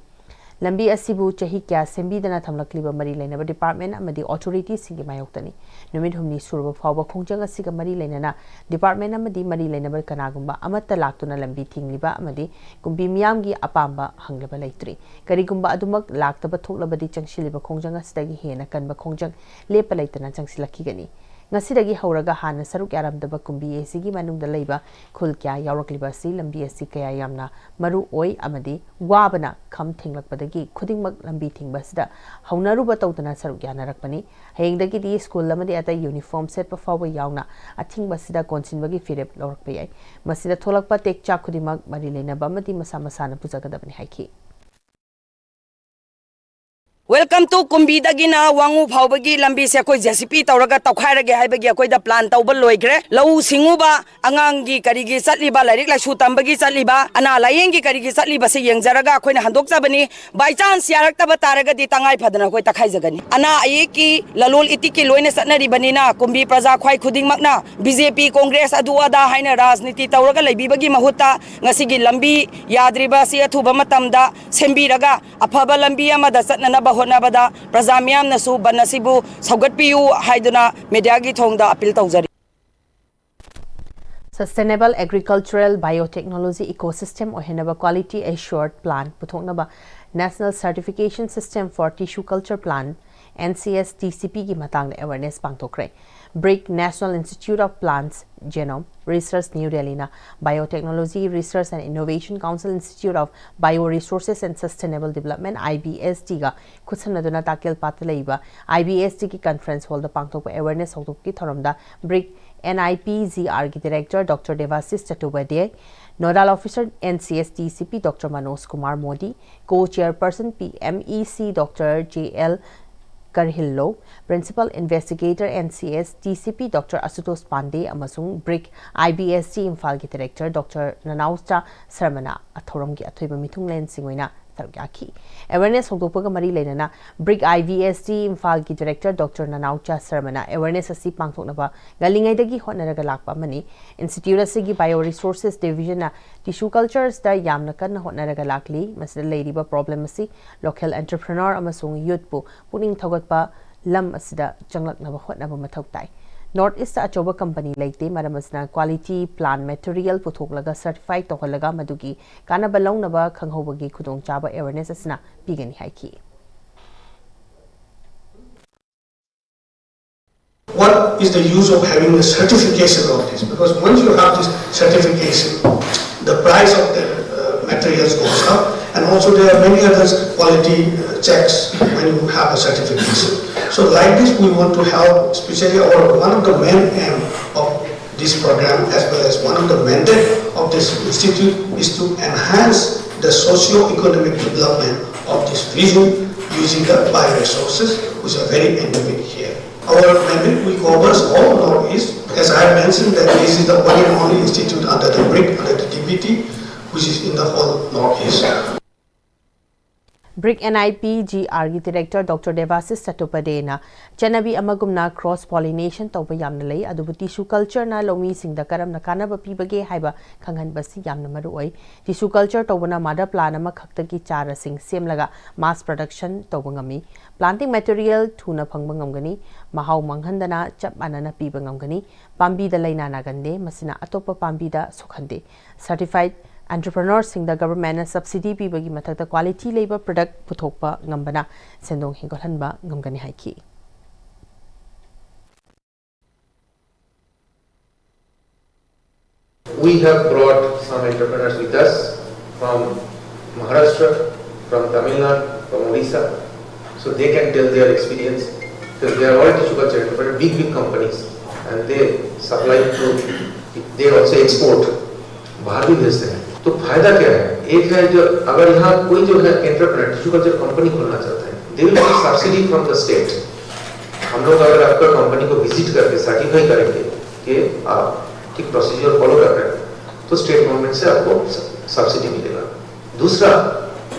ꯂꯝꯕꯤ ꯑꯁꯤꯕꯨ ꯆꯍꯤ ꯀꯌꯥ ꯁꯦꯝꯕꯤꯗꯅ ꯊꯝꯂꯛꯂꯤꯕ ꯃꯔꯤ ꯂꯩꯅꯕ ꯗꯤꯄꯥꯔꯠꯃꯦꯟ ꯑꯃꯗꯤ ꯑꯣꯊꯣꯔꯤꯇꯤꯁꯤꯡꯒꯤ ꯃꯥꯌꯣꯛꯇꯅꯤ꯫ ꯅꯨꯃꯤꯠ ꯍꯨꯝꯅꯤ ꯁꯨꯔꯕ ꯐꯥꯎꯕ ꯈꯣꯡꯖꯪ ꯑꯁꯤꯒ ꯃꯔꯤ ꯂꯩꯅꯅ ꯗꯤꯄꯥꯔꯠꯃꯦꯟ ꯑꯃꯗꯤ ꯃꯔꯤ ꯂꯩꯅꯕ ꯀꯅꯥꯒꯨꯝꯕ ꯑꯃꯠꯇ ꯂꯥꯛꯇꯨꯅ ꯂꯝꯕꯤ ꯊꯤꯡꯂꯤꯕ ꯑꯃꯗꯤ ꯀꯨꯝꯕꯤ ꯃꯤꯌꯥꯝꯒꯤ ꯑꯄꯥꯝꯕ ꯍꯪꯂꯕ ꯂꯩꯇ꯭ꯔꯤ꯫ ꯀꯔꯤꯒꯨꯝꯕ ꯑꯗꯨꯃꯛ ꯂꯥꯛꯇꯕ ꯊꯣꯛꯂꯕꯗꯤ ꯆꯪꯁꯤꯜꯂꯤꯕ ꯈꯣꯡꯖꯪ ꯑꯁꯤꯗꯒꯤ ꯍꯦꯟꯅ ꯀꯟꯕ ꯈꯣꯡꯖꯪ ꯂꯦꯞꯄ ꯂꯩꯇꯅ ꯆꯪꯁꯤꯜꯂꯛꯈꯤꯒꯅꯤ꯫ ꯉꯁꯤꯗꯒꯤ ꯍꯧꯔꯒ ꯍꯥꯟꯅ ꯁꯔꯨꯛ ꯌꯥꯔꯝꯗꯕ ꯀꯨꯝꯕꯤ ꯑꯦ ꯁꯤꯒꯤ ꯃꯅꯨꯡꯗ ꯂꯩꯕ ꯈꯨꯜ ꯀꯌꯥ ꯌꯥꯎꯔꯛꯂꯤꯕ ꯑꯁꯤ ꯂꯝꯕꯤ ꯑꯁꯤ ꯀꯌꯥ ꯌꯥꯝꯅ ꯃꯔꯨ ꯑꯣꯏ ꯑꯃꯗꯤ ꯋꯥꯕꯅ ꯈꯝ ꯊꯦꯡꯂꯛꯄꯗꯒꯤ ꯈꯨꯗꯤꯡꯃꯛ ꯂꯝꯕꯤ ꯊꯤꯡꯕ ꯑꯁꯤꯗ ꯍꯧꯅꯔꯨꯕ ꯇꯧꯗꯅ ꯁꯔꯨꯛ ꯌꯥꯅꯔꯛꯄꯅꯤ꯫ ꯍꯌꯦꯡꯗꯒꯤꯗꯤ ꯁ꯭ꯀꯨꯜ ꯑꯃꯗꯤ ꯑꯇꯩ ꯌꯨꯅꯤꯐꯣꯔꯝ ꯁꯦꯠꯄ ꯐꯥꯎꯕ ꯌꯥꯎꯅ ꯑꯊꯤꯡꯕ ꯑꯁꯤꯗ ꯀꯣꯟꯁꯤꯟꯕꯒꯤ ꯐꯤꯔꯦꯞ ꯂꯧꯔꯛꯄ ꯌꯥꯏ꯫ ꯃꯁꯤꯗ ꯊꯣꯛꯂꯛꯄ ꯇꯦꯛꯆꯥꯛ ꯈꯨꯗꯤꯡꯃꯛ ꯃꯔꯤ ꯂꯩꯅꯕ ꯑꯃꯗꯤ ꯃꯁꯥ ꯃꯁꯥꯅ ꯄꯨꯖꯒꯗꯕꯅꯤ ꯍꯥꯏꯈꯤ꯫ Welcome to ꯀꯨꯝꯕꯤꯗꯒꯤꯅ ꯋꯥꯉꯨ ꯐꯥꯎꯕꯒꯤ ꯂꯝꯕꯤꯁꯦ ꯑꯩꯈꯣꯏ ꯖꯦ ꯁꯤ ꯄꯤ ꯇꯧꯔꯒ ꯇꯧꯈꯥꯏꯔꯒꯦ ꯍꯥꯏꯕꯒꯤ ꯑꯩꯈꯣꯏꯗ ꯄ꯭ꯂꯥꯟ ꯇꯧꯕ ꯂꯣꯏꯈ꯭ꯔꯦ꯫ ꯂꯧꯎ ꯁꯤꯡꯎꯕ, ꯑꯉꯥꯡꯒꯤ ꯀꯔꯤꯒꯤ ꯆꯠꯂꯤꯕ, ꯂꯥꯏꯔꯤꯛ ꯂꯥꯏꯁꯨ ꯇꯝꯕꯒꯤ ꯆꯠꯂꯤꯕ, ꯑꯅꯥ ꯂꯥꯌꯦꯡꯒꯤ ꯀꯔꯤꯒꯤ ꯆꯠꯂꯤꯕꯁꯦ ꯌꯦꯡꯖꯔꯒ ꯑꯩꯈꯣꯏꯅ ꯍꯟꯗꯣꯛꯆꯕꯅꯤ꯫ By chance ꯌꯥꯔꯛꯇꯕ ꯇꯥꯔꯒꯗꯤ ꯇꯉꯥꯏ ꯐꯗꯅ ꯑꯩꯈꯣꯏ ꯇꯛꯈꯥꯏꯖꯒꯅꯤ꯫ ꯑꯅꯥ ꯑꯌꯦꯛꯀꯤ ꯂꯂꯣꯜ ꯏꯇꯤꯛꯀꯤ ꯂꯣꯏꯅ ꯆꯠꯅꯔꯤꯕꯅꯤꯅ ꯀꯨꯝꯕꯤ ꯄ꯭ꯔꯖꯥ ꯈ꯭ꯋꯥꯏ ꯈꯨꯗꯤꯡꯃꯛꯅ ꯕꯤ ꯖꯦ ꯄꯤ, ꯀꯣꯡꯒ꯭ꯔꯦꯁ, ꯑꯗꯨ ꯑꯗꯥ ꯍꯥꯏꯅ ꯔꯥꯖꯅꯤꯇꯤ ꯇꯧꯔꯒ ꯂꯩꯕꯤꯕꯒꯤ ꯃꯍꯨꯠꯇ ꯉꯁꯤꯒꯤ ꯂꯝꯕꯤ ꯌꯥꯗ꯭ꯔꯤꯕ ꯑꯁꯤ ꯑꯊꯨꯕ ꯃꯇꯝꯗ ꯁꯦꯝꯕꯤꯔꯒ ꯑꯐꯕ ꯂꯝꯕꯤ ꯑꯃꯗ ꯆꯠꯅꯅꯕ ꯍꯣꯠꯅꯕꯗ ꯄ꯭ꯔꯖꯥ ꯃꯤꯌꯥꯝꯅꯁꯨ ꯕꯟ ꯑꯁꯤꯕꯨ ꯁꯧꯒꯠꯄꯤꯌꯨ ꯍꯥꯏꯗꯨꯅ ꯃꯦꯗꯤꯌꯥꯒꯤ ꯊꯣꯡꯗ ꯑꯄꯤꯜ ꯇꯧꯖꯔꯤ꯫ Sustainable Agricultural Biotechnology Ecosystem ꯑꯣꯏꯍꯟꯅꯕ Quality Assured Plant ꯄꯨꯊꯣꯛꯅꯕ National Certification System for Tissue Culture Plant, N C S T C P ꯒꯤ ꯃꯇꯥꯡꯗ awareness ꯄꯥꯡꯊꯣꯛꯈ꯭ꯔꯦ꯫ BRIC, National Institute of Plants Genome Research, New Delhi ꯅ Biotechnology Research and Innovation Council, Institute of Bioresources and Sustainable Development, I B S D ꯒ ꯈꯨꯠꯁꯝꯅꯗꯨꯅ ꯇꯥꯀꯦꯜꯄꯥꯠꯇ ꯂꯩꯕ I B S D ꯒꯤ conference hall ꯗ ꯄꯥꯡꯊꯣꯛꯄ awareness ꯍꯧꯗꯣꯛꯄꯒꯤ ꯊꯧꯔꯝꯗ BRIC N I P G R ꯒꯤ director Doctor Devashish Chattopadhyay, nodal officer N C S T C P Doctor Manoj Kumar Modi, co-chairperson P M E C Doctor J L Karhillo, Principal Investigator N C S T C P Doctor Ashutosh Pandey ꯑꯃꯁꯨꯡ BRIC I B S D ꯏꯝꯐꯥꯜꯒꯤ director Doctor Nanaocha Sharmana ꯊꯧꯔꯝꯒꯤ ꯑꯊꯣꯏꯕ ꯃꯤꯊꯨꯡꯂꯦꯟꯁꯤꯡ ꯑꯣꯏꯅ ꯁꯔꯨꯛ ꯌꯥꯈꯤ꯫ Awareness ꯍꯧꯗꯣꯛꯄꯒ ꯃꯔꯤ ꯂꯩꯅꯅ BRIC I B S D ꯏꯝꯐꯥꯜꯒꯤ director Doctor Nanaocha Sharmana awareness ꯑꯁꯤ ꯄꯥꯡꯊꯣꯛꯅꯕ ꯉꯜꯂꯤꯉꯩꯗꯒꯤ ꯍꯣꯠꯅꯔꯒ ꯂꯥꯛꯄ ꯑꯃꯅꯤ꯫ Institute ꯑꯁꯤꯒꯤ Bioresources Division ꯅ tissue cultures ꯗ ꯌꯥꯝꯅ ꯀꯟꯅ ꯍꯣꯠꯅꯔꯒ ꯂꯥꯛꯂꯤ꯫ ꯃꯁꯤꯗ ꯂꯩꯔꯤꯕ problem ꯑꯁꯤ local entrepreneur ꯑꯃꯁꯨꯡ youth ꯄꯨ ꯄꯨꯛꯅꯤꯡ ꯊꯧꯒꯠꯄ ꯂꯝ ꯑꯁꯤꯗ ꯆꯪꯂꯛꯅꯕ ꯍꯣꯠꯅꯕ ꯃꯊꯧ ꯇꯥꯏ꯫ North East ꯇ ꯑꯆꯧꯕ company ꯂꯩꯇꯦ, ꯃꯔꯝ ꯑꯁꯤꯅ quality plant material ꯄꯨꯊꯣꯛꯂꯒ certify ꯇꯧꯍꯜꯂꯒ ꯃꯗꯨꯒꯤ ꯀꯥꯟꯅꯕ ꯂꯧꯅꯕ ꯈꯪꯍꯧꯕꯒꯤ ꯈꯨꯗꯣꯡꯆꯥꯕ awareness ꯑꯁꯤꯅ ꯄꯤꯒꯅꯤ ꯍꯥꯏꯈꯤ꯫ What is the use of having a certification of this? Because once you have this certification, the price of the uh, materials goes up, and also there are many other quality uh, checks when you have a certification. So, like this, we want to help, especially our one of the main aim of this program as well as one of the mandate of this institute is to enhance the socio-economic development of this region using the bioresources which are very endemic here. Our mandate, we covers all Northeast. As I have mentioned that this is the one and only institute under the BRIC, under the D B T, which is in the whole Northeast. BRIC N I P G ꯑꯥꯔꯒꯤ director doctor Debasis ꯆꯠꯇꯣꯄꯥꯙ꯭ꯌꯥꯌꯅ ꯆꯠꯅꯕꯤ ꯑꯃꯒꯨꯝꯅ cross pollination ꯇꯧꯕ ꯌꯥꯝꯅ ꯂꯩ, ꯑꯗꯨꯕꯨ tissue ꯀꯜꯆꯔꯅ ꯂꯧꯃꯤꯁꯤꯡꯗ ꯀꯔꯝꯅ ꯀꯥꯟꯅꯕ ꯄꯤꯕꯒꯦ ꯍꯥꯏꯕ ꯈꯪꯍꯟꯕꯁꯤ ꯌꯥꯝꯅ ꯃꯔꯨ ꯑꯣꯏ꯫ ꯇꯤꯁꯨ ꯀꯜꯆꯔ ꯇꯧꯕꯅ ꯃꯥꯗꯔ ꯄ꯭ꯂꯥꯟ ꯑꯃꯈꯛꯇꯒꯤ ꯆꯥꯔꯁꯤꯡ ꯁꯦꯝꯂꯒ ꯃꯥꯁ ꯄ꯭ꯔꯗꯛꯁꯟ ꯇꯧꯕ ꯉꯝꯃꯤ꯫ ꯄ꯭ꯂꯥꯟꯇꯤꯡ ꯃꯦꯇꯔꯤꯌꯦꯜ ꯊꯨꯅ ꯐꯪꯕ ꯉꯝꯒꯅꯤ, ꯃꯍꯥꯎ ꯃꯥꯡꯍꯟꯗꯅ ꯆꯞ ꯃꯥꯟꯅꯅ ꯄꯤꯕ ꯉꯝꯒꯅꯤ꯫ ꯄꯥꯝꯕꯤꯗ ꯂꯥꯏꯅꯥ ꯅꯥꯒꯟꯗꯦ, ꯃꯁꯤꯅ ꯑꯇꯣꯞꯄ ꯄꯥꯝꯕꯤꯗ ꯁꯣꯛꯍꯟꯗꯦ꯫ ꯁꯔꯇꯤꯐꯥꯏꯗ ꯑꯦꯟꯇꯔꯄ꯭ꯔꯦꯅꯔꯁꯤꯡꯗ ꯒꯚꯔꯟꯃꯦꯟꯠꯅ ꯁꯕꯁꯤꯗꯤ ꯄꯤꯕꯒꯤ ꯃꯊꯛꯇ ꯀ꯭ꯋꯥꯂꯤꯇꯤ ꯂꯩꯕ ꯄ꯭ꯔꯗꯛ ꯄꯨꯊꯣꯛꯄ ꯉꯝꯕꯅ ꯁꯦꯟꯗꯣꯡ ꯍꯦꯟꯒꯠꯍꯟꯕ ꯉꯝꯒꯅꯤ ꯍꯥꯏꯈꯤ꯫ We have brought some entrepreneurs with us from Maharashtra, from Tamil Nadu, from Odisha, so they can tell their experience. Because they are all tissue culture entrepreneurs, big, big companies, and they supply to, they also export. बाहर भी भेजते हैं। तो फायदा क्या है? एक है जो अगर यहाँ कोई जो है एंटरप्रेन्योर टिश्यू कल्चर कंपनी खोलना चाहता है, they will get subsidy from the state. हम लोग अगर आपका कंपनी को विजिट करके सर्टिफाई करेंगे कि आप ठीक प्रोसीजर फॉलो कर रहे हैं, तो स्टेट गवर्नमेंट से आपको सब्सिडी मिलेगा। दूसरा,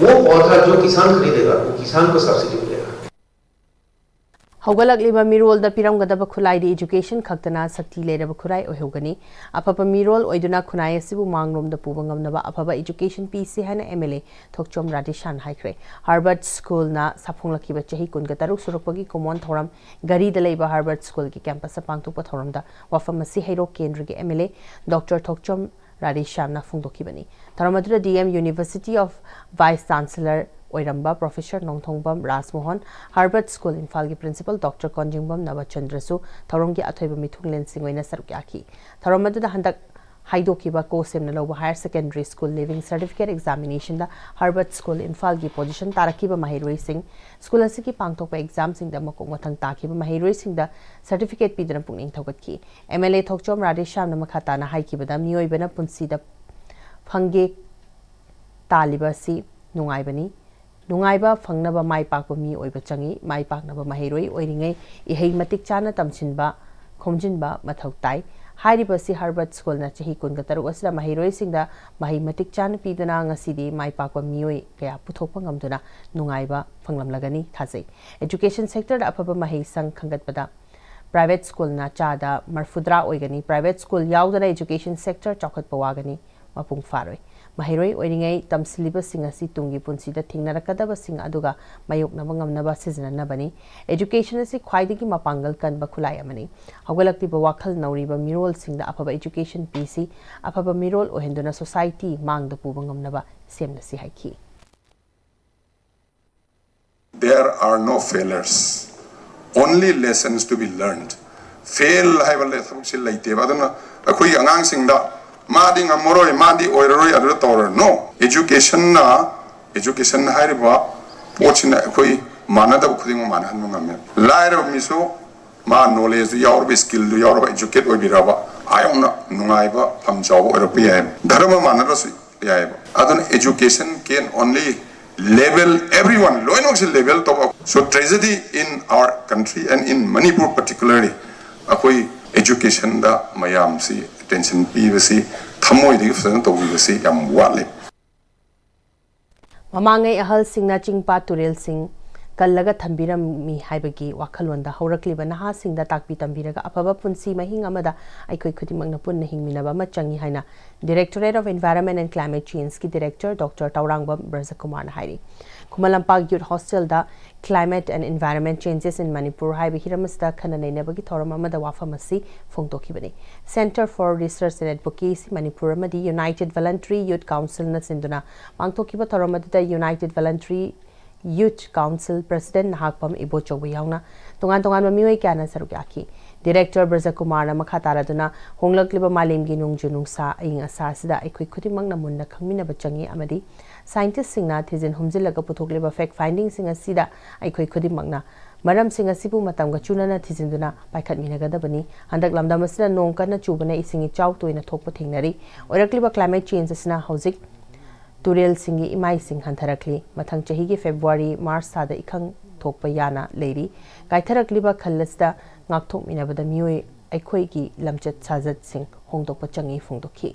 वो पौधा जो किसान खरीदेगा, वो किसान को सब्सिडी मिलेगा। ꯍꯧꯒꯠꯂꯛꯂꯤꯕ ꯃꯤꯔꯣꯜꯗ ꯄꯤꯔꯝꯒꯗꯕ ꯈꯨꯠꯂꯥꯏꯗꯤ ꯏꯖꯨꯀꯦꯁꯟ ꯈꯛꯇꯅ ꯁꯛꯇꯤ ꯂꯩꯔꯕ ꯈꯨꯠꯂꯥꯏ ꯑꯣꯏꯍꯧꯒꯅꯤ꯫ ꯑꯐꯕ ꯃꯤꯔꯣꯜ ꯑꯣꯏꯗꯨꯅ ꯈꯨꯟꯅꯥꯏ ꯑꯁꯤꯕꯨ ꯃꯥꯡꯂꯣꯝꯗ ꯄꯨꯕ ꯉꯝꯅꯕ ꯑꯐꯕ ꯏꯖꯨꯀꯦꯁꯟ ꯄꯤꯁꯤ ꯍꯥꯏꯅ ꯑꯦꯝ ꯑꯦꯜ ꯑꯦ ꯊꯣꯛꯆꯣꯝ ꯔꯥꯙꯦꯁ꯭ꯌꯥꯝꯅ ꯍꯥꯏꯈ꯭ꯔꯦ꯫ ꯍꯔꯕꯔꯠ ꯁ꯭ꯀꯨꯜꯅ ꯁꯥꯐꯣꯡꯂꯛꯈꯤꯕ ꯆꯍꯤ ꯀꯨꯟꯒ ꯇꯔꯨꯛ ꯁꯨꯔꯛꯄꯒꯤ ꯀꯨꯝꯑꯣꯟ ꯊꯧꯔꯝ ꯘꯔꯤꯗ ꯂꯩꯕ ꯍꯔꯕꯔꯠ ꯁ꯭ꯀꯨꯜꯒꯤ ꯀꯦꯝꯄꯁꯇ ꯄꯥꯡꯊꯣꯛꯄ ꯊꯧꯔꯝꯗ ꯋꯥꯐꯝ ꯑꯁꯤ ꯍꯩꯔꯣꯛ ꯀꯦꯟꯗ꯭ꯔꯒꯤ ꯑꯦꯝ ꯑꯦꯜ ꯑꯦ ꯗꯣꯛꯇꯔ ꯊꯣꯛꯆꯣꯝ ꯔꯥꯙꯦꯁ꯭ꯌꯥꯝꯅ ꯐꯣꯡꯗꯣꯛꯈꯤꯕꯅꯤ꯫ ꯊꯧꯔꯝ ꯑꯗꯨꯗ D M university of vice chancellor ꯑꯣꯏꯔꯝꯕ ꯄ꯭ꯔꯣꯐꯦꯁꯔ ꯅꯣꯡꯊꯣꯡꯕꯝ ꯔꯥꯖꯃꯣꯍꯟ, ꯍꯔꯕꯔꯠ ꯁ꯭ꯀꯨꯜ ꯏꯝꯐꯥꯜꯒꯤ ꯄ꯭ꯔꯤꯟꯁꯤꯄꯜ ꯗꯣꯛꯇꯔ ꯀꯣꯟꯖꯤꯡꯕꯝ ꯅꯕꯆꯟꯗ꯭ꯔꯁꯨ ꯊꯧꯔꯝꯒꯤ ꯑꯊꯣꯏꯕ ꯃꯤꯊꯨꯡꯂꯦꯟꯁꯤꯡ ꯑꯣꯏꯅ ꯁꯔꯨꯛ ꯌꯥꯈꯤ꯫ ꯊꯧꯔꯝ ꯑꯗꯨꯗ ꯍꯟꯗꯛ ꯍꯥꯏꯗꯣꯛꯈꯤꯕ ꯀꯣ ꯁꯦꯝꯅ ꯂꯧꯕ higher secondary school leaving certificate ꯑꯦꯛꯖꯥꯃꯤꯅꯦꯁꯟꯗ ꯍꯔꯕꯔꯠ ꯁ꯭ꯀꯨꯜ ꯏꯝꯐꯥꯜꯒꯤ ꯄꯣꯖꯤꯁꯟ ꯇꯥꯔꯛꯈꯤꯕ ꯃꯍꯩꯔꯣꯏꯁꯤꯡ, ꯁ꯭ꯀꯨꯜ ꯑꯁꯤꯒꯤ ꯄꯥꯡꯊꯣꯛꯄ ꯑꯦꯛꯖꯥꯝꯁꯤꯡꯗ ꯃꯀꯣꯛ ꯃꯊꯪ ꯇꯥꯈꯤꯕ ꯃꯍꯩꯔꯣꯏꯁꯤꯡꯗ ꯁꯔꯇꯤꯐꯤꯀꯦꯠ ꯄꯤꯗꯨꯅ ꯄꯨꯛꯅꯤꯡ ꯊꯧꯒꯠꯈꯤ꯫ ꯑꯦꯝ ꯑꯦꯜ ꯑꯦ ꯊꯣꯛꯆꯣꯝ ꯔꯥꯙꯦꯁ꯭ꯌꯥꯝꯅ ꯃꯈꯥ ꯇꯥꯅ ꯍꯥꯏꯈꯤꯕꯗ, ꯃꯤꯑꯣꯏꯕꯅ ꯄꯨꯟꯁꯤꯗ ꯐꯪꯒꯦ ꯇꯥꯜꯂꯤꯕ ꯑꯁꯤ ꯅꯨꯡꯉꯥꯏꯕꯅꯤ꯫ ꯅꯨꯡꯉꯥꯏꯕ ꯐꯪꯅꯕ ꯃꯥꯏ ꯄꯥꯛꯄ ꯃꯤ ꯑꯣꯏꯕ ꯆꯪꯏ꯫ ꯃꯥꯏ ꯄꯥꯛꯅꯕ ꯃꯍꯩꯔꯣꯏ ꯑꯣꯏꯔꯤꯉꯩ ꯏꯍꯩ ꯃꯇꯤꯛ ꯆꯥꯅ ꯇꯝꯁꯤꯟꯕ, ꯈꯣꯝꯖꯤꯟꯕ ꯃꯊꯧ ꯇꯥꯏ꯫ ꯍꯥꯏꯔꯤꯕ ꯁꯤ ꯍꯔꯕꯔꯠ ꯁ꯭ꯀꯨꯜꯅ ꯆꯍꯤ ꯀꯨꯟꯒ ꯇꯔꯨꯛ ꯑꯁꯤꯗ ꯃꯍꯩꯔꯣꯏꯁꯤꯡꯗ ꯃꯍꯩ ꯃꯇꯤꯛ ꯆꯥꯅ ꯄꯤꯗꯨꯅ ꯉꯁꯤꯗꯤ ꯃꯥꯏ ꯄꯥꯛꯄ ꯃꯤꯑꯣꯏ ꯀꯌꯥ ꯄꯨꯊꯣꯛꯄ ꯉꯝꯗꯨꯅ ꯅꯨꯡꯉꯥꯏꯕ ꯐꯪꯂꯝꯂꯒꯅꯤ ꯊꯥꯖꯩ꯫ Education sectorꯗ ꯑꯐꯕ ꯃꯍꯩꯁꯪ ꯈꯟꯒꯠꯄꯗ private ꯁ꯭ꯀꯨꯜꯅ ꯆꯥꯗ ꯃꯔꯐꯨꯇꯔꯥ ꯑꯣꯏꯒꯅꯤ꯫ Private ꯁ꯭ꯀꯨꯜ ꯌꯥꯎꯗꯅ education sector ꯆꯥꯎꯈꯠꯄ ꯋꯥꯒꯅꯤ, ꯃꯄꯨꯡ ꯐꯥꯔꯣꯏ꯫ ꯃꯍꯩꯔꯣꯏ ꯑꯣꯏꯔꯤꯉꯩ ꯇꯝꯁꯤꯜꯂꯤꯕꯁꯤꯡ ꯑꯁꯤ ꯇꯨꯡꯒꯤ ꯄꯨꯟꯁꯤꯗ ꯊꯦꯡꯅꯔꯛꯀꯗꯕꯁꯤꯡ ꯑꯗꯨꯒ ꯃꯥꯌꯣꯛꯅꯕ ꯉꯝꯅꯕ ꯁꯤꯖꯤꯟꯅꯅꯕꯅꯤ꯫ Education ꯑꯁꯤ ꯈ꯭ꯋꯥꯏꯗꯒꯤ ꯃꯄꯥꯡꯒꯜ ꯀꯟꯕ ꯈꯨꯠꯂꯥꯏ ꯑꯃꯅꯤ꯫ ꯍꯧꯒꯠꯂꯛꯂꯤꯕ ꯋꯥꯈꯜ ꯅꯧꯔꯤꯕ ꯃꯤꯔꯣꯜꯁꯤꯡꯗ ꯑꯐꯕ education ꯄꯤꯁꯤ꯫ ꯑꯐꯕ ꯃꯤꯔꯣꯜ ꯑꯣꯏꯍꯟꯗꯨꯅ society ꯃꯥꯡꯗ ꯄꯨꯕ ꯉꯝꯅꯕ ꯁꯦꯝꯂꯁꯤ ꯍꯥꯏꯈꯤ꯫ There are no failures, only lessons to be learned. Fail ꯍꯥꯏꯕ ꯂꯩ- ꯊꯕꯛꯁꯤ ꯂꯩꯇꯦꯕ꯫ ꯑꯗꯨꯅ ꯑꯩꯈꯣꯏꯒꯤ ꯑꯉꯥꯡꯁꯤꯡꯗ "ꯃꯥꯗꯤ ꯉꯝꯃꯔꯣꯏ, ꯃꯥꯗꯤ ꯑꯣꯏꯔꯔꯣꯏ" ꯑꯗꯨꯗ ꯇꯧꯔꯅꯨ꯫ Educationꯅ, education ꯍꯥꯏꯔꯤꯕ ꯄꯣꯠꯁꯤꯅ ꯑꯩꯈꯣꯏ ꯃꯥꯟꯅꯗꯕ ꯈꯨꯗꯤꯡꯃꯛ ꯃꯥꯟꯅꯍꯟꯕ ꯉꯝꯃꯦ꯫ ꯂꯥꯏꯔꯕ ꯃꯤꯁꯨ ꯃꯥ knowledgeꯗꯨ ꯌꯥꯎꯔꯕ, skillꯗꯨ ꯌꯥꯎꯔꯕ, educate ꯑꯣꯏꯕꯤꯔꯕ, ꯑꯥ ꯌꯧꯅ ꯅꯨꯡꯉꯥꯏꯕ ꯐꯝ ꯆꯥꯎꯕ ꯑꯣꯏꯔꯛꯄ ꯌꯥꯏ꯫ ꯙꯔꯃ ꯃꯥꯟꯅꯗ꯭ꯔꯁꯨ ꯌꯥꯏꯑꯕ꯫ ꯑꯗꯨꯅ education can only level everyone, ꯂꯣꯏꯅꯃꯛꯁꯦ level ꯇꯧꯕ꯫ So tragedy in our country and in Manipur particularly, ꯑꯩꯈꯣꯏ educationꯗ ꯃꯌꯥꯝꯁꯤ attention ꯄꯤꯕꯁꯤ, ꯊꯃꯣꯏꯗꯒꯤ ꯐꯖꯅ ꯇꯧꯕꯤꯕꯁꯤ ꯌꯥꯝ ꯋꯥꯠꯂꯤ꯫ ꯃꯃꯥꯡꯉꯩ ꯑꯍꯜꯁꯤꯡꯅ ꯆꯤꯡ ꯄꯥꯠ ꯇꯨꯔꯦꯜꯁꯤꯡ ꯀꯜꯂꯒ ꯊꯝꯕꯤꯔꯝꯃꯤ ꯍꯥꯏꯕꯒꯤ ꯋꯥꯈꯜꯂꯣꯟꯗ ꯍꯧꯔꯛꯂꯤꯕ ꯅꯍꯥꯁꯤꯡꯗ ꯇꯥꯛꯄꯤ ꯇꯝꯕꯤꯔꯒ ꯑꯐꯕ ꯄꯨꯟꯁꯤ ꯃꯍꯤꯡ ꯑꯃꯗ ꯑꯩꯈꯣꯏ ꯈꯨꯗꯤꯡꯃꯛꯅ ꯄꯨꯟꯅ ꯍꯤꯡꯃꯤꯟꯅꯕ ꯑꯃ ꯆꯪꯏ ꯍꯥꯏꯅ Directorate of Environment and Climate Changeꯀꯤ Director Doctor Tourangbam ꯕ꯭ꯔꯖꯀꯨꯃꯥꯔꯅ ꯍꯥꯏꯔꯤ꯫ Khuman Lampak Youth Hostelꯗ Climate and Environment Changes in Manipur ꯍꯥꯏꯕ ꯍꯤꯔꯝ ꯑꯁꯤꯗ ꯈꯟꯅ ꯅꯩꯅꯕꯒꯤ ꯊꯧꯔꯝ ꯑꯃꯗ ꯋꯥꯐꯝ ꯑꯁꯤ ꯐꯣꯡꯗꯣꯛꯈꯤꯕꯅꯤ꯫ Centre for Research and Advocacy Manipur ꯑꯃꯗꯤ United Voluntary Youth Councilꯅ ꯁꯤꯟꯗꯨꯅ ꯄꯥꯡꯊꯣꯛꯈꯤꯕ ꯊꯧꯔꯝ ꯑꯗꯨꯗ United Voluntary Youth Council President Nahakpam Ibochouba ꯌꯥꯎꯅ ꯇꯣꯉꯥꯟ ꯇꯣꯉꯥꯟꯕ ꯃꯤꯑꯣꯏ ꯀꯌꯥꯅ ꯁꯔꯨꯛ ꯌꯥꯈꯤ꯫ Director ꯕ꯭ꯔꯖꯀꯨꯃꯥꯔꯅ ꯃꯈꯥ ꯇꯥꯔꯗꯨꯅ ꯍꯣꯡꯂꯛꯂꯤꯕ ꯃꯥꯂꯦꯝꯒꯤ ꯅꯣꯡꯖꯨ ꯅꯨꯡꯁꯥ, ꯑꯏꯪ ꯑꯁꯥ ꯑꯁꯤꯗ ꯑꯩꯈꯣꯏ ꯈꯨꯗꯤꯡꯃꯛꯅ ꯃꯨꯟꯅ ꯈꯪꯃꯤꯟꯅꯕ ꯆꯪꯏ ꯑꯃꯗꯤ scientistꯁꯤꯡꯅ ꯊꯤꯖꯤꯟ ꯍꯨꯝꯖꯤꯜꯂꯒ ꯄꯨꯊꯣꯛꯂꯤꯕ fact findingꯁꯤꯡ ꯑꯁꯤꯗ ꯑꯩꯈꯣꯏ ꯈꯨꯗꯤꯡꯃꯛꯅ ꯃꯔꯝꯁꯤꯡ ꯑꯁꯤꯕꯨ ꯃꯇꯝꯒ ꯆꯨꯅꯅ ꯊꯤꯖꯤꯟꯗꯨꯅ ꯄꯥꯏꯈꯠꯃꯤꯟꯅꯒꯗꯕꯅꯤ꯫ ꯍꯟꯗꯛ ꯂꯝꯗꯝ ꯑꯁꯤꯗ ꯅꯣꯡ ꯀꯟꯅ ꯆꯨꯕꯅ ꯏꯁꯤꯡ ꯏꯆꯥꯎ ꯇꯣꯏꯅ ꯊꯣꯛꯄ ꯊꯦꯡꯅꯔꯤ꯫ ꯑꯣꯏꯔꯛꯂꯤꯕ climate change ꯑꯁꯤꯅ ꯍꯧꯖꯤꯛ ꯇꯨꯔꯦꯜꯁꯤꯡꯒꯤ ꯏꯃꯥꯏꯁꯤꯡ ꯍꯟꯊꯔꯛꯂꯤ꯫ ꯃꯊꯪ ꯆꯍꯤꯒꯤ ꯐꯦꯕ꯭ꯔꯨꯋꯥꯔꯤ, ꯃꯥꯔꯆ ꯊꯥꯗ ꯏꯀꯪ ꯊꯣꯛꯄ ꯌꯥꯅ ꯂꯩꯔꯤ꯫ ꯀꯥꯏꯊꯔꯛꯂꯤꯕ ꯈꯜ ꯑꯁꯤꯗ ꯉꯥꯛꯊꯣꯛꯃꯤꯟꯅꯕꯗ ꯃꯤꯑꯣꯏ ꯑꯩꯈꯣꯏꯒꯤ ꯂꯝꯆꯠ ꯁꯥꯖꯠꯁꯤꯡ ꯍꯣꯡꯗꯣꯛꯄ ꯆꯪꯏ ꯐꯣꯡꯗꯣꯛꯈꯤ꯫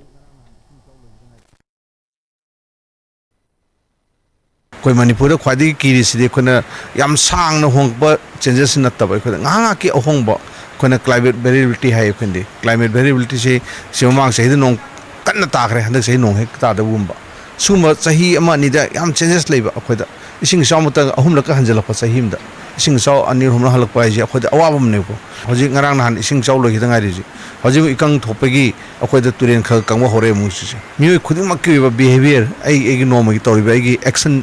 ꯑꯩꯈꯣꯏ ꯃꯅꯤꯄꯨꯔꯗ ꯈ꯭ꯋꯥꯏꯗꯒꯤ ꯀꯤꯔꯤꯁꯤꯗꯤ ꯑꯩꯈꯣꯏꯅ ꯌꯥꯝ ꯁꯥꯡꯅ ꯍꯣꯡꯉꯛꯄ ꯆꯦꯟꯖꯦꯁ ꯅꯠꯇꯕ, ꯑꯩꯈꯣꯏꯗ ꯉꯥꯏꯍꯥꯛ ꯉꯥꯏꯍꯥꯛꯀꯤ ꯑꯍꯣꯡꯕ, ꯑꯩꯈꯣꯏꯅ ꯀ꯭ꯂꯥꯏꯃꯦꯠ ꯚꯦꯔꯤꯑꯦꯕꯤꯂꯤꯇꯤ ꯍꯥꯏ꯫ ꯑꯩꯈꯣꯏꯅꯗꯤ ꯀ꯭ꯂꯥꯏꯃꯦꯠ ꯚꯦꯔꯤꯑꯦꯕꯤꯂꯤꯇꯤꯁꯤ, ꯁꯤ ꯃꯃꯥꯡ ꯆꯍꯤꯗ ꯅꯣꯡ ꯀꯟꯅ ꯇꯥꯈ꯭ꯔꯦ, ꯍꯟꯗꯛ ꯆꯍꯤ ꯅꯣꯡ ꯍꯦꯛ ꯇꯥꯗꯕꯒꯨꯝꯕ, ꯁꯤꯒꯨꯝꯕ ꯆꯍꯤ ꯑꯃ ꯑꯅꯤꯗ ꯌꯥꯝ ꯆꯦꯟꯖꯦꯁ ꯂꯩꯕ꯫ ꯑꯩꯈꯣꯏꯗ ꯏꯁꯤꯡ ꯏꯆꯥꯎꯃꯛꯇ ꯑꯍꯨꯝꯂꯛꯀ ꯍꯟꯖꯤꯜꯂꯛꯄ ꯆꯍꯤ ꯑꯃꯗ, ꯏꯁꯤꯡ ꯏꯆꯥꯎ ꯑꯅꯤ ꯑꯍꯨꯝꯂꯛ ꯍꯜꯂꯛꯄ ꯍꯥꯏꯁꯦ ꯑꯩꯈꯣꯏꯗ ꯑꯋꯥꯕ ꯑꯃꯅꯦꯕꯀꯣ꯫ ꯍꯧꯖꯤꯛ ꯉꯔꯥꯡ ꯅꯍꯥꯟ ꯏꯁꯤꯡ ꯏꯆꯥꯎ ꯂꯣꯏꯈꯤꯗ ꯉꯥꯏꯔꯤ꯫ ꯍꯧꯖꯤꯛ ꯍꯧꯖꯤꯛ ꯏꯀꯪ ꯊꯣꯛꯄꯒꯤ ꯑꯩꯈꯣꯏꯗ ꯇꯨꯔꯦꯟ ꯈꯔ ꯀꯪꯕ ꯍꯧꯔꯛꯑꯦ ꯑꯃꯨꯛ ꯍꯧꯖꯤꯛꯁꯦ꯫ ꯃꯤꯑꯣꯏ ꯈꯨꯗꯤꯡꯃꯛꯀꯤ ꯑꯣꯏꯕ ꯕꯤꯍꯦꯕꯤꯌꯔ, ꯑꯩ ꯑꯩꯒꯤ ꯅꯣꯡꯃꯒꯤ ꯇꯧꯔꯤꯕ ꯑꯩꯒꯤ ꯑꯦꯛꯁꯟ,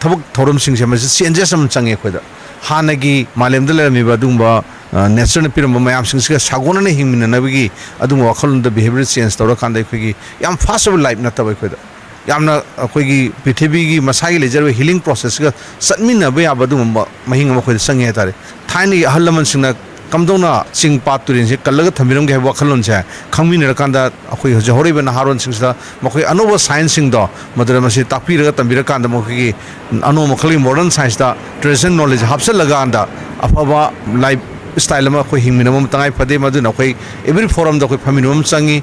ꯊꯕꯛ ꯊꯧꯔꯝꯁꯤꯡꯁꯦ, ꯃꯁꯤ ꯆꯦꯟꯖꯦꯁ ꯑꯃ ꯆꯪꯉꯦ ꯑꯩꯈꯣꯏꯗ꯫ ꯍꯥꯟꯅꯒꯤ ꯃꯥꯂꯦꯝꯗ ꯂꯩꯔꯝꯃꯤꯕ ꯑꯗꯨꯒꯨꯝꯕ ꯅꯦꯆꯔꯅ ꯄꯤꯔꯝꯕ ꯃꯌꯥꯝꯁꯤꯡꯁꯤꯒ ꯁꯥꯒꯣꯟꯅꯅ ꯍꯤꯡꯃꯤꯟꯅꯅꯕꯒꯤ ꯑꯗꯨꯒꯨꯝꯕ ꯋꯥꯈꯜꯂꯣꯟꯗ ꯕꯤꯍꯦꯕꯤꯌꯔ ꯆꯦꯟꯖ ꯇꯧꯔꯀꯥꯟꯗ ꯑꯩꯈꯣꯏꯒꯤ ꯌꯥꯝ ꯐꯥꯁ ꯑꯣꯏꯕ ꯂꯥꯏꯐ ꯅꯠꯇꯕ, ꯑꯩꯈꯣꯏꯗ ꯌꯥꯝꯅ ꯑꯩꯈꯣꯏꯒꯤ ꯄ꯭ꯔꯤꯊꯤꯕꯤꯒꯤ ꯃꯁꯥꯒꯤ ꯂꯩꯖꯔꯤꯕ ꯍꯤꯂꯤꯡ ꯄ꯭ꯔꯣꯁꯦꯁꯁꯤꯒ ꯆꯠꯃꯤꯟꯅꯕ ꯌꯥꯕ ꯑꯗꯨꯒꯨꯝꯕ ꯃꯍꯤꯡ ꯑꯃ ꯑꯩꯈꯣꯏꯗ ꯆꯪꯉꯦ ꯍꯥꯏꯇꯥꯔꯦ꯫ ꯊꯥꯏꯅꯒꯤ ꯑꯍꯜ ꯂꯃꯟꯁꯤꯡꯅ ꯀꯝꯗꯧꯅ ꯆꯤꯡ, ꯄꯥꯠ, ꯇꯨꯔꯦꯟꯁꯦ ꯀꯜꯂꯒ ꯊꯝꯕꯤꯔꯝꯒꯦ ꯍꯥꯏꯕ ꯋꯥꯈꯜꯂꯣꯟꯁꯦ ꯈꯪꯃꯤꯟꯅꯔꯀꯥꯟꯗ, ꯑꯩꯈꯣꯏ ꯍꯧꯖꯤꯛ ꯍꯧꯔꯛꯏꯕ ꯅꯍꯥꯔꯣꯟꯁꯤꯡꯁꯤꯗ ꯃꯈꯣꯏ ꯑꯅꯧꯕ ꯁꯥꯏꯟꯁꯁꯤꯡꯗꯣ ꯃꯗꯨꯗ ꯃꯁꯤ ꯇꯥꯛꯄꯤꯔꯒ ꯇꯝꯕꯤꯔꯀꯥꯟꯗ, ꯃꯈꯣꯏꯒꯤ ꯑꯅꯧꯕ ꯃꯈꯜꯒꯤ ꯃꯣꯗꯔꯟ ꯁꯥꯏꯟꯁꯇ ꯇ꯭ꯔꯦꯗꯤꯁꯅꯦꯜ ꯅꯣꯂꯦꯖ ꯍꯥꯞꯆꯤꯜꯂꯀꯥꯟꯗ ꯑꯐꯕ ꯂꯥꯏꯐ ꯁ꯭ꯇꯥꯏꯜ ꯑꯃ ꯑꯩꯈꯣꯏ ꯍꯤꯡꯃꯤꯟꯅꯕ ꯑꯃ ꯇꯉꯥꯏ ꯐꯗꯦ꯫ ꯃꯗꯨꯅ ꯑꯩꯈꯣꯏ ꯑꯦꯚ꯭ꯔꯤ ꯐꯣꯔꯝꯗ ꯑꯩꯈꯣꯏ ꯐꯝꯃꯤꯟꯅꯕ ꯑꯃ ꯆꯪꯉꯤ꯫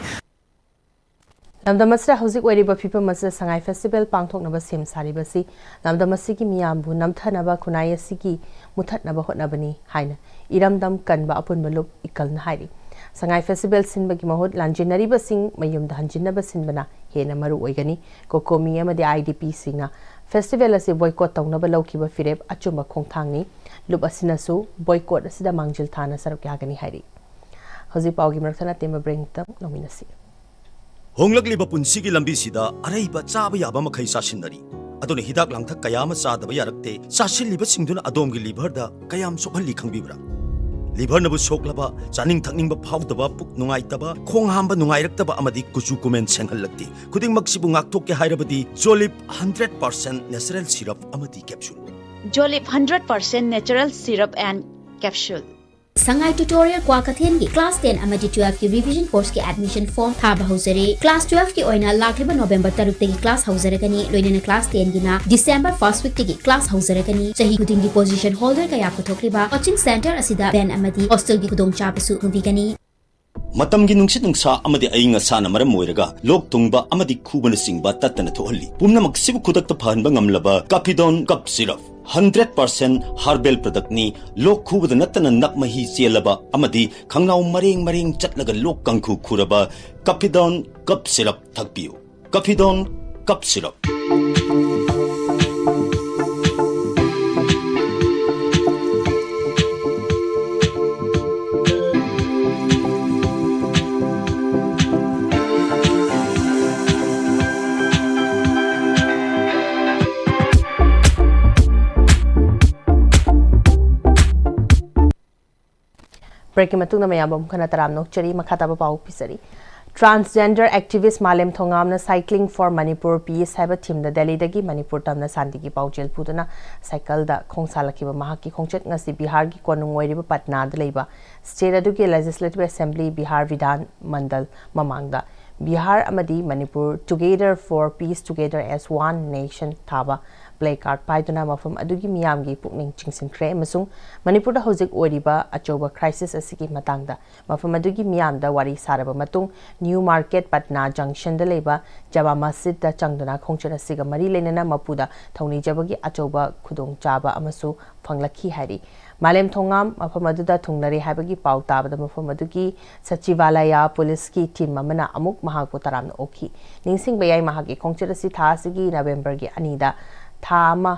ꯂꯝꯗꯝ ꯑꯁꯤꯗ ꯍꯧꯖꯤꯛ ꯑꯣꯏꯔꯤꯕ ꯐꯤꯕꯝ ꯑꯁꯤꯗ ꯁꯉꯥꯏ ꯐꯦꯁꯇꯤꯚꯦꯜ ꯄꯥꯡꯊꯣꯛꯅꯕ ꯁꯦꯝ ꯁꯥꯔꯤꯕꯁꯤ ꯂꯝꯗꯝ ꯑꯁꯤꯒꯤ ꯃꯤꯌꯥꯝꯕꯨ ꯅꯝꯊꯅꯕ, ꯈꯨꯟꯅꯥꯏ ꯑꯁꯤꯒꯤ ꯃꯨꯊꯠꯅꯕ ꯍꯣꯠꯅꯕꯅꯤ ꯍꯥꯏꯅ ꯏꯔꯝꯗꯝ ꯀꯟꯕ ꯑꯄꯨꯟꯕ ꯂꯨꯞ ꯏꯀꯜꯅ ꯍꯥꯏꯔꯤ꯫ ꯁꯉꯥꯏ ꯐꯦꯁꯇꯤꯚꯦꯜ ꯁꯤꯟꯕꯒꯤ ꯃꯍꯨꯠ ꯂꯥꯟꯖꯦꯟꯅꯔꯤꯕꯁꯤꯡ ꯃꯌꯨꯝꯗ ꯍꯟꯖꯤꯟꯅꯕ ꯁꯤꯟꯕꯅ ꯍꯦꯟꯅ ꯃꯔꯨ ꯑꯣꯏꯒꯅꯤ꯫ ꯀꯣꯀꯣꯃꯤ ꯑꯃꯗꯤ ꯑꯥꯏ ꯗꯤ ꯄꯤꯁꯤꯡꯅ ꯐꯦꯁꯇꯤꯚꯦꯜ ꯑꯁꯤ ꯕꯣꯏꯀꯣꯠ ꯇꯧꯅꯕ ꯂꯧꯈꯤꯕ ꯐꯤꯔꯦꯞ ꯑꯆꯨꯝꯕ ꯈꯣꯡꯊꯥꯡꯅꯤ꯫ ꯂꯨꯞ ꯑꯁꯤꯅꯁꯨ ꯕꯣꯏꯀꯣꯠ ꯑꯁꯤꯗ ꯃꯥꯡꯖꯤꯜ ꯊꯥꯅ ꯁꯔꯨꯛ ꯌꯥꯒꯅꯤ ꯍꯥꯏꯔꯤ꯫ ꯍꯧꯖꯤꯛ ꯄꯥꯎꯒꯤ ꯃꯔꯛ ꯊꯠꯅ ꯑꯇꯦꯟꯕ ꯕ꯭ꯔꯦꯛ ꯑꯃꯇꯪ ꯂꯧꯃꯤꯟꯅꯁꯤ꯫ ꯍꯣꯡꯂꯛꯂꯤꯕ ꯄꯨꯟꯁꯤꯒꯤ ꯂꯝꯕꯤꯁꯤꯗ ꯑꯔꯩꯕ ꯆꯥꯕ ꯌꯥꯕ ꯃꯈꯩ ꯆꯥꯁꯤꯟꯅꯔꯤ꯫ ꯑꯗꯨꯅ ꯍꯤꯗꯥꯛ ꯂꯥꯡꯊꯛ ꯀꯌꯥ ꯑꯃ ꯆꯥꯗꯕ ꯌꯥꯔꯛꯇꯦ꯫ ꯆꯥꯁꯤꯜꯂꯤꯕꯁꯤꯡꯗꯨꯅ ꯑꯗꯣꯝꯒꯤ ꯂꯤꯚꯔꯗ ꯀꯌꯥꯝ ꯁꯣꯛꯍꯜꯂꯤ ꯈꯪꯕꯤꯕ꯭ꯔꯥ? ꯂꯤꯚꯔꯅꯕꯨ ꯁꯣꯛꯂꯕ, ꯆꯥꯅꯤꯡ ꯊꯛꯅꯤꯡꯕ ꯐꯥꯎꯗꯕ, ꯄꯨꯛ ꯅꯨꯡꯉꯥꯏꯇꯕ, ꯈꯣꯡ ꯍꯥꯝꯕ ꯅꯨꯡꯉꯥꯏꯔꯛꯇꯕ ꯑꯃꯗꯤ ꯀꯨꯆꯨ ꯀꯨꯃꯦꯟ ꯁꯦꯡꯍꯜꯂꯛꯇꯦ꯫ ꯈꯨꯗꯤꯡꯃꯛꯁꯤꯕꯨ ꯉꯥꯛꯊꯣꯛꯀꯦ ꯍꯥꯏꯔꯕꯗꯤ ꯖꯣꯂꯤꯞ ꯍꯟꯗ꯭ꯔꯦꯠ ꯄꯥꯔꯁꯦꯟ ꯅꯦꯆꯔꯦꯜ ꯁꯤꯔꯞ ꯑꯃꯗꯤ capsule. Jolip hundred percent natural syrup and capsule. Sangai Tutorial ꯀ꯭ꯋꯥꯀꯩꯊꯦꯜꯒꯤ class ten ꯑꯃꯗꯤ twelve ꯀꯤ revision course ꯀꯤ admission form ꯊꯥꯕ ꯍꯧꯖꯔꯦ꯫ Class twelve ꯀꯤ ꯑꯣꯏꯅ ꯂꯥꯛꯂꯤꯕ November ꯇꯔꯨꯛꯇꯒꯤ class ꯍꯧꯖꯔꯒꯅꯤ, ꯂꯣꯏꯅꯅ class ten ꯒꯤꯅ December first week ꯇꯒꯤ class ꯍꯧꯖꯔꯒꯅꯤ꯫ ꯆꯍꯤ ꯈꯨꯗꯤꯡꯒꯤ position holder ꯀꯌꯥ ꯄꯨꯊꯣꯛꯂꯤꯕ coaching center ꯑꯁꯤꯗ van ꯑꯃꯗꯤ hostel ꯒꯤ ꯈꯨꯗꯣꯡꯆꯥꯕꯁꯨ ꯐꯪꯕꯤꯒꯅꯤ꯫ ꯃꯇꯝꯒꯤ ꯅꯨꯡꯁꯤꯠ ꯅꯨꯡꯁꯥ ꯑꯃꯗꯤ ꯑꯏꯪ ꯑꯁꯥꯅ ꯃꯔꯝ ꯑꯣꯏꯔꯒ ꯂꯣꯛ ꯊꯨꯡꯕ ꯑꯃꯗꯤ ꯈꯨꯕꯅꯆꯤꯡꯕ ꯇꯠꯇꯅ ꯊꯣꯛꯍꯜꯂꯤ꯫ ꯄꯨꯝꯅꯃꯛꯁꯤꯕꯨ ꯈꯨꯗꯛꯇ ꯐꯍꯟꯕ ꯉꯝꯂꯕ Cappidone Cough Syrup, hundred percent herbal product ꯅꯤ꯫ ꯂꯣꯛ ꯈꯨꯕꯗ ꯅꯠꯇꯅ ꯅꯞ ꯃꯍꯤ ꯆꯦꯜꯂꯕ ꯑꯃꯗꯤ ꯈꯪꯅꯥꯎ ꯃꯔꯦꯡ ꯃꯔꯦꯡ ꯆꯠꯂꯒ ꯂꯣꯛ ꯀꯥꯡꯈꯨ ꯈꯨꯔꯕ Cappidone Cough Syrup ꯊꯛꯄꯤꯌꯨ꯫ Cappidone Cough Syrup꯫ Break ꯀꯤ ꯃꯇꯨꯡꯗ ꯃꯌꯥꯝꯕꯨ ꯑꯃꯨꯛ ꯍꯟꯅ ꯇꯔꯥꯝꯅ ꯑꯣꯛꯆꯔꯤ꯫ ꯃꯈꯥ ꯇꯥꯕ ꯄꯥꯎ ꯄꯤꯖꯔꯤ꯫ Transgender activist ꯃꯥꯂꯦꯝ ꯊꯣꯉꯥꯝꯅ Cycling for Manipur Peace ꯍꯥꯏꯕ theme ꯗ ꯗꯦꯜꯂꯤꯗꯒꯤ ꯃꯅꯤꯄꯨꯔ ꯇꯝꯅ ꯁꯥꯟꯇꯤꯒꯤ ꯄꯥꯎꯖꯦꯜ ꯄꯨꯗꯨꯅ ꯁꯥꯏꯀꯜꯗ ꯈꯣꯡꯁꯥꯜꯂꯛꯈꯤꯕ ꯃꯍꯥꯛꯀꯤ ꯈꯣꯡꯆꯠ ꯉꯁꯤ ꯕꯤꯍꯥꯔꯒꯤ ꯀꯣꯅꯨꯡ ꯑꯣꯏꯔꯤꯕ ꯄꯠꯅꯥꯗ ꯂꯩꯕ state ꯑꯗꯨꯒꯤ Legislative Assembly, ꯕꯤꯍꯥꯔ ꯕꯤꯙꯥꯟ ꯃꯟꯗꯜ ꯃꯃꯥꯡꯗ ꯕꯤꯍꯥꯔ ꯑꯃꯗꯤ Manipur Together for Peace, Together as One Nation ꯊꯥꯕ placard ꯄꯥꯏꯗꯨꯅ ꯃꯐꯝ ꯑꯗꯨꯒꯤ ꯃꯤꯌꯥꯝꯒꯤ ꯄꯨꯛꯅꯤꯡ ꯆꯤꯡꯁꯤꯟꯈ꯭ꯔꯦ ꯑꯃꯁꯨꯡ ꯃꯅꯤꯄꯨꯔꯗ ꯍꯧꯖꯤꯛ ꯑꯣꯏꯔꯤꯕ ꯑꯆꯧꯕ crisis ꯑꯁꯤꯒꯤ ꯃꯇꯥꯡꯗ ꯃꯐꯝ ꯑꯗꯨꯒꯤ ꯃꯤꯌꯥꯝꯗ ꯋꯥꯔꯤ ꯁꯥꯔꯕ ꯃꯇꯨꯡ, New Market ꯄꯠꯅꯥ Junction ꯗ ꯂꯩꯕ ꯖꯃꯥ ꯃꯁꯖꯤꯗꯇ ꯆꯪꯗꯨꯅ ꯈꯣꯡꯆꯠ ꯑꯁꯤꯒ ꯃꯔꯤ ꯂꯩꯅꯅ ꯃꯄꯨꯗ ꯊꯧꯅꯤꯖꯕꯒꯤ ꯑꯆꯧꯕ ꯈꯨꯗꯣꯡꯆꯥꯕ ꯑꯃꯁꯨ ꯐꯪꯂꯛꯈꯤ ꯍꯥꯏꯔꯤ꯫ ꯃꯥꯂꯦꯝ ꯊꯣꯉꯥꯝ ꯃꯐꯝ ꯑꯗꯨꯗ ꯊꯨꯡꯂꯔꯦ ꯍꯥꯏꯕꯒꯤ ꯄꯥꯎ ꯇꯥꯕꯗ ꯃꯐꯝ ꯑꯗꯨꯒꯤ Sachivalaya Police ꯀꯤ team ꯑꯃꯅ ꯑꯃꯨꯛ ꯃꯍꯥꯛꯄꯨ ꯇꯔꯥꯝꯅ ꯑꯣꯛꯈꯤ꯫ ꯅꯤꯡꯁꯤꯡꯕ ꯌꯥꯏ, ꯃꯍꯥꯛꯀꯤ ꯈꯣꯡꯆꯠ ꯑꯁꯤ ꯊꯥ ꯑꯁꯤꯒꯤ November ꯒꯤ ꯑꯅꯤꯗ ꯊꯥ ꯑꯃ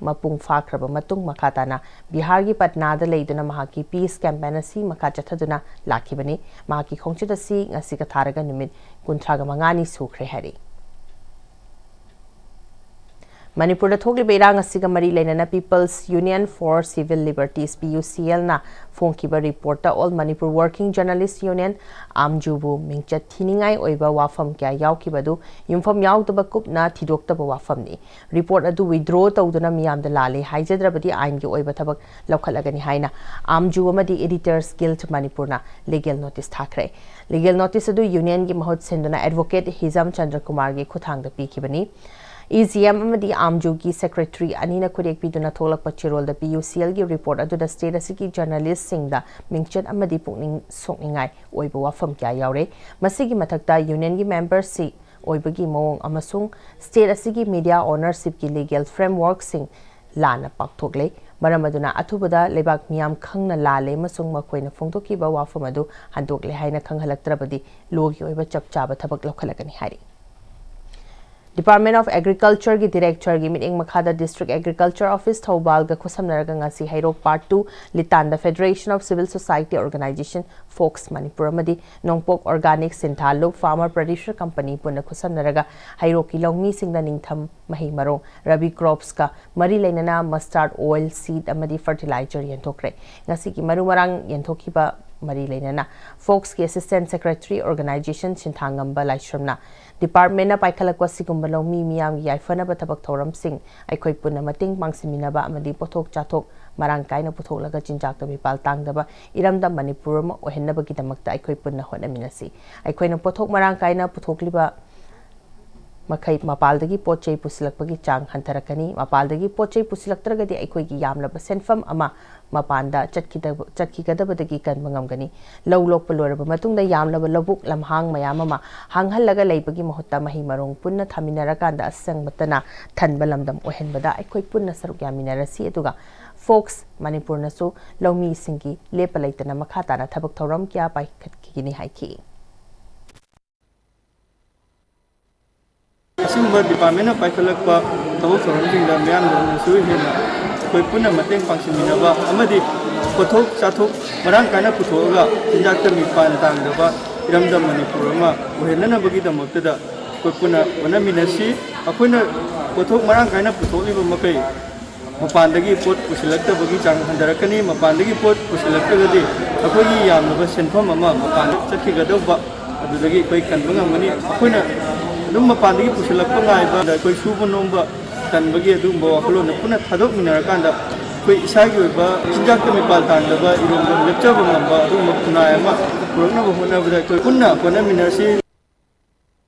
ꯃꯄꯨꯡ ꯐꯥꯈ꯭ꯔꯕ ꯃꯇꯨꯡ ꯃꯈꯥ ꯇꯥꯅ ꯕꯤꯍꯥꯔꯒꯤ ꯄꯠꯅꯥꯗ ꯂꯩꯗꯨꯅ ꯃꯍꯥꯛꯀꯤ peace campaign ꯑꯁꯤ ꯃꯈꯥ ꯆꯠꯊꯗꯨꯅ ꯂꯥꯛꯈꯤꯕꯅꯤ꯫ ꯃꯍꯥꯛꯀꯤ ꯈꯣꯡꯆꯠ ꯑꯁꯤ ꯉꯁꯤꯒ ꯊꯥꯔꯒ ꯅꯨꯃꯤꯠ ꯀꯨꯟꯊ꯭ꯔꯥꯒ ꯃꯉꯥꯅꯤ ꯁꯨꯈ꯭ꯔꯦ ꯍꯥꯏꯔꯤ꯫ ꯃꯅꯤꯄꯨꯔꯗ ꯊꯣꯛꯂꯤꯕ ꯏꯔꯥꯡ ꯑꯁꯤꯒ ꯃꯔꯤ ꯂꯩꯅꯅ People's Union for Civil Liberties, PUCL, ꯅ ꯐꯣꯡꯈꯤꯕ ꯔꯤꯄꯣꯔꯠꯇ All Manipur Working Journalist Union, ꯑꯥꯝꯖꯨꯕꯨ ꯃꯤꯡꯆꯠ ꯊꯤꯅꯤꯡꯉꯥꯏ ꯑꯣꯏꯕ ꯋꯥꯐꯝ ꯀꯌꯥ ꯌꯥꯎꯈꯤꯕ ꯑꯗꯨ ꯌꯨꯝꯐꯝ ꯌꯥꯎꯗꯕ ꯀꯨꯞꯅ ꯊꯤꯗꯣꯛꯇꯕ ꯋꯥꯐꯝꯅꯤ꯫ ꯔꯤꯄꯣꯔꯠ ꯑꯗꯨ withdraw ꯇꯧꯗꯨꯅ ꯃꯤꯌꯥꯝꯗ ꯂꯥꯜꯂꯦ ꯍꯥꯏꯖꯗ꯭ꯔꯕꯗꯤ ꯑꯥꯏꯟꯒꯤ ꯑꯣꯏꯕ ꯊꯕꯛ ꯂꯧꯈꯠꯂꯒꯅꯤ ꯍꯥꯏꯅ ꯑꯥꯝꯖꯨ ꯑꯃꯗꯤ Editors Guild ꯃꯅꯤꯄꯨꯔꯅ ꯂꯤꯒꯦꯜ ꯅꯣꯇꯤꯁ ꯊꯥꯈ꯭ꯔꯦ꯫ ꯂꯤꯒꯦꯜ ꯅꯣꯇꯤꯁ ꯑꯗꯨ ꯌꯨꯅꯤꯌꯟꯒꯤ ꯃꯍꯨꯠ ꯁꯤꯟꯗꯨꯅ ꯑꯦꯗꯚꯣꯀꯦꯠ ꯍꯤꯖꯝ ꯆꯟꯗ꯭ꯔꯀꯨꯃꯥꯔꯒꯤ ꯈꯨꯠꯊꯥꯡꯗ ꯄꯤꯈꯤꯕꯅꯤ꯫ ꯏ ꯖꯤ ꯑꯦꯝ ꯑꯃꯗꯤ ꯑꯥꯝꯖꯨꯒꯤ ꯁꯦꯀ꯭ꯔꯦꯇꯔꯤ ꯑꯅꯤꯅ ꯈꯨꯔꯦꯛ ꯄꯤꯗꯨꯅ ꯊꯣꯛꯂꯛꯄ ꯆꯦꯔꯣꯜꯗ PUCL ꯒꯤ ꯔꯤꯄꯣꯔꯠ ꯑꯗꯨꯗ ꯁ꯭ꯇꯦꯠ ꯑꯁꯤꯒꯤ ꯖꯔꯅꯦꯂꯤꯁꯁꯤꯡꯗ ꯃꯤꯡꯆꯠ ꯑꯃꯗꯤ ꯄꯨꯛꯅꯤꯡ ꯁꯣꯛꯅꯤꯡꯉꯥꯏ ꯑꯣꯏꯕ ꯋꯥꯐꯝ ꯀꯌꯥ ꯌꯥꯎꯔꯦ꯫ ꯃꯁꯤꯒꯤ ꯃꯊꯛꯇ ꯌꯨꯅꯤꯌꯟꯒꯤ ꯃꯦꯝꯕꯔꯁꯤ ꯑꯣꯏꯕꯒꯤ ꯃꯑꯣꯡ ꯑꯃꯁꯨꯡ ꯁ꯭ꯇꯦꯠ ꯑꯁꯤꯒꯤ ꯃꯤꯗꯤꯌꯥ ꯑꯣꯅꯔꯁꯤꯞꯀꯤ ꯂꯤꯒꯦꯜ ꯐ꯭ꯔꯦꯝꯋꯔꯛꯁꯤꯡ ꯂꯥꯟꯅ ꯄꯥꯡꯊꯣꯛꯂꯦ꯫ ꯃꯔꯝ ꯑꯗꯨꯅ ꯑꯊꯨꯕꯗ ꯂꯩꯕꯥꯛ ꯃꯤꯌꯥꯝ ꯈꯪꯅ ꯂꯥꯜꯂꯦ ꯑꯃꯁꯨꯡ ꯃꯈꯣꯏꯅ ꯐꯣꯡꯗꯣꯛꯈꯤꯕ ꯋꯥꯐꯝ ꯑꯗꯨ ꯍꯟꯗꯣꯛꯂꯦ ꯍꯥꯏꯅ ꯈꯪꯍꯜꯂꯛꯇ꯭ꯔꯕꯗꯤ ꯂꯣꯒꯤ ꯑꯣꯏꯕ ꯆꯞ ꯆꯥꯕ ꯊꯕꯛ ꯂꯧꯈꯠꯂꯒꯅꯤ ꯍꯥꯏꯔꯤ꯫ Department of Agriculture ꯒꯤ ꯗꯤꯔꯦꯛꯇꯔꯒꯤ ꯃꯤꯠꯌꯦꯡ ꯃꯈꯥꯗ District Agriculture Office ꯊꯧꯕꯥꯜꯒ ꯈꯨꯠꯁꯝꯅꯔꯒ ꯉꯁꯤ ꯍꯩꯔꯣꯛ Part two ꯂꯤꯇꯥꯟꯗ Federation of Civil Society Organization, fox Manipur ꯑꯃꯗꯤ ꯅꯣꯡꯄꯣꯛ ꯑꯣꯔꯒꯥꯅꯤꯛ ꯁꯤꯟꯊꯥ ꯂꯨꯞ ꯐꯥꯔꯃꯔ ꯄ꯭ꯔꯗ꯭ꯌꯨꯁꯔ ꯀꯝꯄꯅꯤ ꯄꯨꯟꯅ ꯈꯨꯠꯁꯝꯅꯔꯒ ꯍꯩꯔꯣꯛꯀꯤ ꯂꯧꯃꯤꯁꯤꯡꯗ ꯅꯤꯡꯊꯝ ꯃꯍꯩ ꯃꯔꯣꯡ, ꯔꯕꯤ ꯀ꯭ꯔꯣꯞꯁꯀ ꯃꯔꯤ ꯂꯩꯅꯅ ꯃꯁꯇꯥꯔꯗ ꯑꯣꯏꯜ, ꯁꯤꯗ ꯑꯃꯗꯤ ꯐꯔꯇꯤꯂꯥꯏꯖꯔ ꯌꯦꯟꯊꯣꯛꯈ꯭ꯔꯦ꯫ ꯉꯁꯤꯒꯤ ꯃꯔꯨ ꯃꯔꯥꯡ ꯌꯦꯟꯊꯣꯛꯈꯤꯕ ꯃꯔꯤ ꯂꯩꯅꯅ ꯐꯣꯛꯁꯀꯤ ꯑꯦꯁꯤꯁꯇꯦꯟ ꯁꯦꯀ꯭ꯔꯦꯇꯔꯤ ꯑꯣꯔꯒꯅꯥꯏꯖꯦꯁꯟ ꯁꯤꯟꯊꯥꯡꯉꯝꯕ ꯂꯥꯏꯁ꯭ꯔꯝꯅ ꯗꯤꯄꯥꯔꯠꯃꯦꯟꯅ ꯄꯥꯏꯈꯠꯂꯛꯄ ꯁꯤꯒꯨꯝꯕ ꯂꯧꯃꯤ ꯃꯤꯌꯥꯝꯒꯤ ꯌꯥꯏꯐꯅꯕ ꯊꯕꯛ ꯊꯧꯔꯝꯁꯤꯡ ꯑꯩꯈꯣꯏ ꯄꯨꯟꯅ ꯃꯇꯦꯡ ꯄꯥꯡꯁꯤꯟꯃꯤꯟꯅꯕ ꯑꯃꯗꯤ ꯄꯣꯠꯊꯣꯛ ꯆꯥꯊꯣꯛ ꯃꯔꯥꯡ ꯀꯥꯏꯅ ꯄꯨꯊꯣꯛꯂꯒ ꯆꯤꯟꯖꯥꯛꯇ ꯃꯤꯄꯥꯜ ꯇꯥꯡꯗꯕ ꯏꯔꯝꯗꯝ ꯃꯅꯤꯄꯨꯔ ꯑꯃ ꯑꯣꯏꯍꯟꯅꯕꯒꯤꯗꯃꯛꯇ ꯑꯩꯈꯣꯏ ꯄꯨꯟꯅ ꯍꯣꯠꯅꯃꯤꯟꯅꯁꯤ꯫ ꯑꯩꯈꯣꯏꯅ ꯄꯣꯠꯊꯣꯛ ꯃꯔꯥꯡ ꯀꯥꯏꯅ ꯄꯨꯊꯣꯛꯂꯤꯕ ꯃꯈꯩ ꯃꯄꯥꯜꯗꯒꯤ ꯄꯣꯠ ꯆꯩ ꯄꯨꯁꯤꯜꯂꯛꯄꯒꯤ ꯆꯥꯡ ꯍꯟꯊꯔꯛꯀꯅꯤ꯫ ꯃꯄꯥꯜꯗꯒꯤ ꯄꯣꯠ ꯆꯩ ꯄꯨꯁꯤꯜꯂꯛꯇ꯭ꯔꯒꯗꯤ ꯑꯩꯈꯣꯏꯒꯤ ꯌꯥꯝꯂꯕ ꯁꯦꯟꯐꯝ ꯑꯃ ꯃꯄꯥꯟꯗ ꯆꯠꯈꯤꯗꯕ-, ꯆꯠꯈꯤꯒꯗꯕꯗꯒꯤ ꯀꯟꯕ ꯉꯝꯒꯅꯤ꯫ ꯂꯧ ꯂꯣꯛꯄ ꯂꯣꯏꯔꯕ ꯃꯇꯨꯡꯗ ꯌꯥꯝꯂꯕ ꯂꯧꯕꯨꯛ ꯂꯝꯍꯥꯡ ꯃꯌꯥꯝ ꯑꯃ ꯍꯥꯡꯍꯜꯂꯒ ꯂꯩꯕꯒꯤ ꯃꯍꯨꯠꯇ ꯃꯍꯩ ꯃꯔꯣꯡ ꯄꯨꯟꯅ ꯊꯥꯃꯤꯟꯅꯔꯀꯥꯟꯗ ꯑꯁꯪꯕꯇꯅ ꯊꯟꯕ ꯂꯝꯗꯝ ꯑꯣꯏꯍꯟꯕꯗ ꯑꯩꯈꯣꯏ ꯄꯨꯟꯅ ꯁꯔꯨꯛ ꯌꯥꯃꯤꯟꯅꯔꯁꯤ꯫ ꯑꯗꯨꯒ ꯐꯣꯛꯁ ꯃꯅꯤꯄꯨꯔꯅꯁꯨ ꯂꯧꯃꯤꯁꯤꯡꯒꯤ ꯂꯦꯞꯄ ꯂꯩꯇꯅ ꯃꯈꯥ ꯇꯥꯅ ꯊꯕꯛ ꯊꯧꯔꯝ ꯀꯌꯥ ꯄꯥꯏꯈꯠꯈꯤꯒꯅꯤ ꯍꯥꯏꯈꯤ꯫ ꯑꯁꯤꯒꯨꯝꯕ ꯗꯤꯄꯥꯔꯠꯃꯦꯟꯅ ꯄꯥꯏꯈꯠꯂꯛꯄ ꯊꯕꯛ ꯊꯧꯔꯝꯁꯤꯡꯗ ꯃꯤꯌꯥꯝꯗꯁꯨ ꯍꯦꯟꯅ ꯑꯩꯈꯣꯏ ꯄꯨꯟꯅ ꯃꯇꯦꯡ ꯄꯥꯡꯁꯤꯟꯃꯤꯟꯅꯕ ꯑꯃꯗꯤ ꯄꯣꯠꯊꯣꯛ ꯆꯥꯊꯣꯛ ꯃꯔꯥꯡ ꯀꯥꯏꯅ ꯄꯨꯊꯣꯛꯑꯒ ꯆꯤꯟꯖꯥꯛꯇ ꯃꯤꯄꯥꯟ ꯇꯥꯡꯗꯕ ꯏꯔꯝꯗꯝ ꯃꯅꯤꯄꯨꯔ ꯑꯃ ꯑꯣꯏꯍꯟꯅꯅꯕꯒꯤꯗꯃꯛꯇꯗ ꯑꯩꯈꯣꯏ ꯄꯨꯟꯅ ꯍꯣꯠꯅꯃꯤꯟꯅꯁꯤ꯫ ꯑꯩꯈꯣꯏꯅ ꯄꯣꯠꯊꯣꯛ ꯃꯔꯥꯡ ꯀꯥꯏꯅ ꯄꯨꯊꯣꯛꯂꯤꯕ ꯃꯈꯩ ꯃꯄꯥꯟꯗꯒꯤ ꯄꯣꯠ ꯄꯨꯁꯤꯜꯂꯛꯇꯕꯒꯤ ꯆꯥꯡ ꯍꯟꯊꯔꯛꯀꯅꯤ꯫ ꯃꯄꯥꯟꯗꯒꯤ ꯄꯣꯠ ꯄꯨꯁꯤꯜꯂꯛꯇ꯭ꯔꯒꯗꯤ ꯑꯩꯈꯣꯏꯒꯤ ꯌꯥꯝꯂꯕ ꯁꯦꯟꯐꯝ ꯑꯃ ꯃꯄꯥꯟꯗ ꯆꯠꯈꯤꯒꯗꯧꯕ ꯑꯗꯨꯗꯒꯤ ꯑꯩꯈꯣꯏ ꯀꯟꯕ ꯉꯝꯒꯅꯤ꯫ ꯑꯩꯈꯣꯏꯅ ꯑꯗꯨꯝ ꯃꯄꯥꯟꯗꯒꯤ ꯄꯨꯁꯤꯜꯂꯛꯄ ꯉꯥꯏꯕ, ꯑꯩꯈꯣꯏ ꯁꯨꯕ ꯅꯣꯝꯕ ꯀꯟꯕꯒꯤ ꯑꯗꯨꯒꯨꯝꯕ ꯋꯥꯈꯜꯂꯣꯟꯗ ꯄꯨꯟꯅ ꯊꯥꯗꯣꯛꯃꯤꯟꯅꯔꯀꯥꯟꯗ ꯑꯩꯈꯣꯏ ꯏꯁꯥꯒꯤ ꯑꯣꯏꯕ ꯆꯤꯟꯖꯥꯛꯇ ꯃꯤꯄꯥꯜ ꯇꯥꯡꯗꯕ, ꯏꯔꯣꯝꯗꯣꯝ ꯂꯦꯞꯆꯕ ꯉꯝꯕ ꯑꯗꯨꯒꯨꯝꯕ ꯈꯨꯟꯅꯥꯏ ꯑꯃ ꯄꯨꯔꯛꯅꯕ ꯍꯣꯠꯅꯕꯗ ꯑꯩꯈꯣꯏ ꯄꯨꯟꯅ ꯍꯣꯠꯅꯃꯤꯟꯅꯁꯤ꯫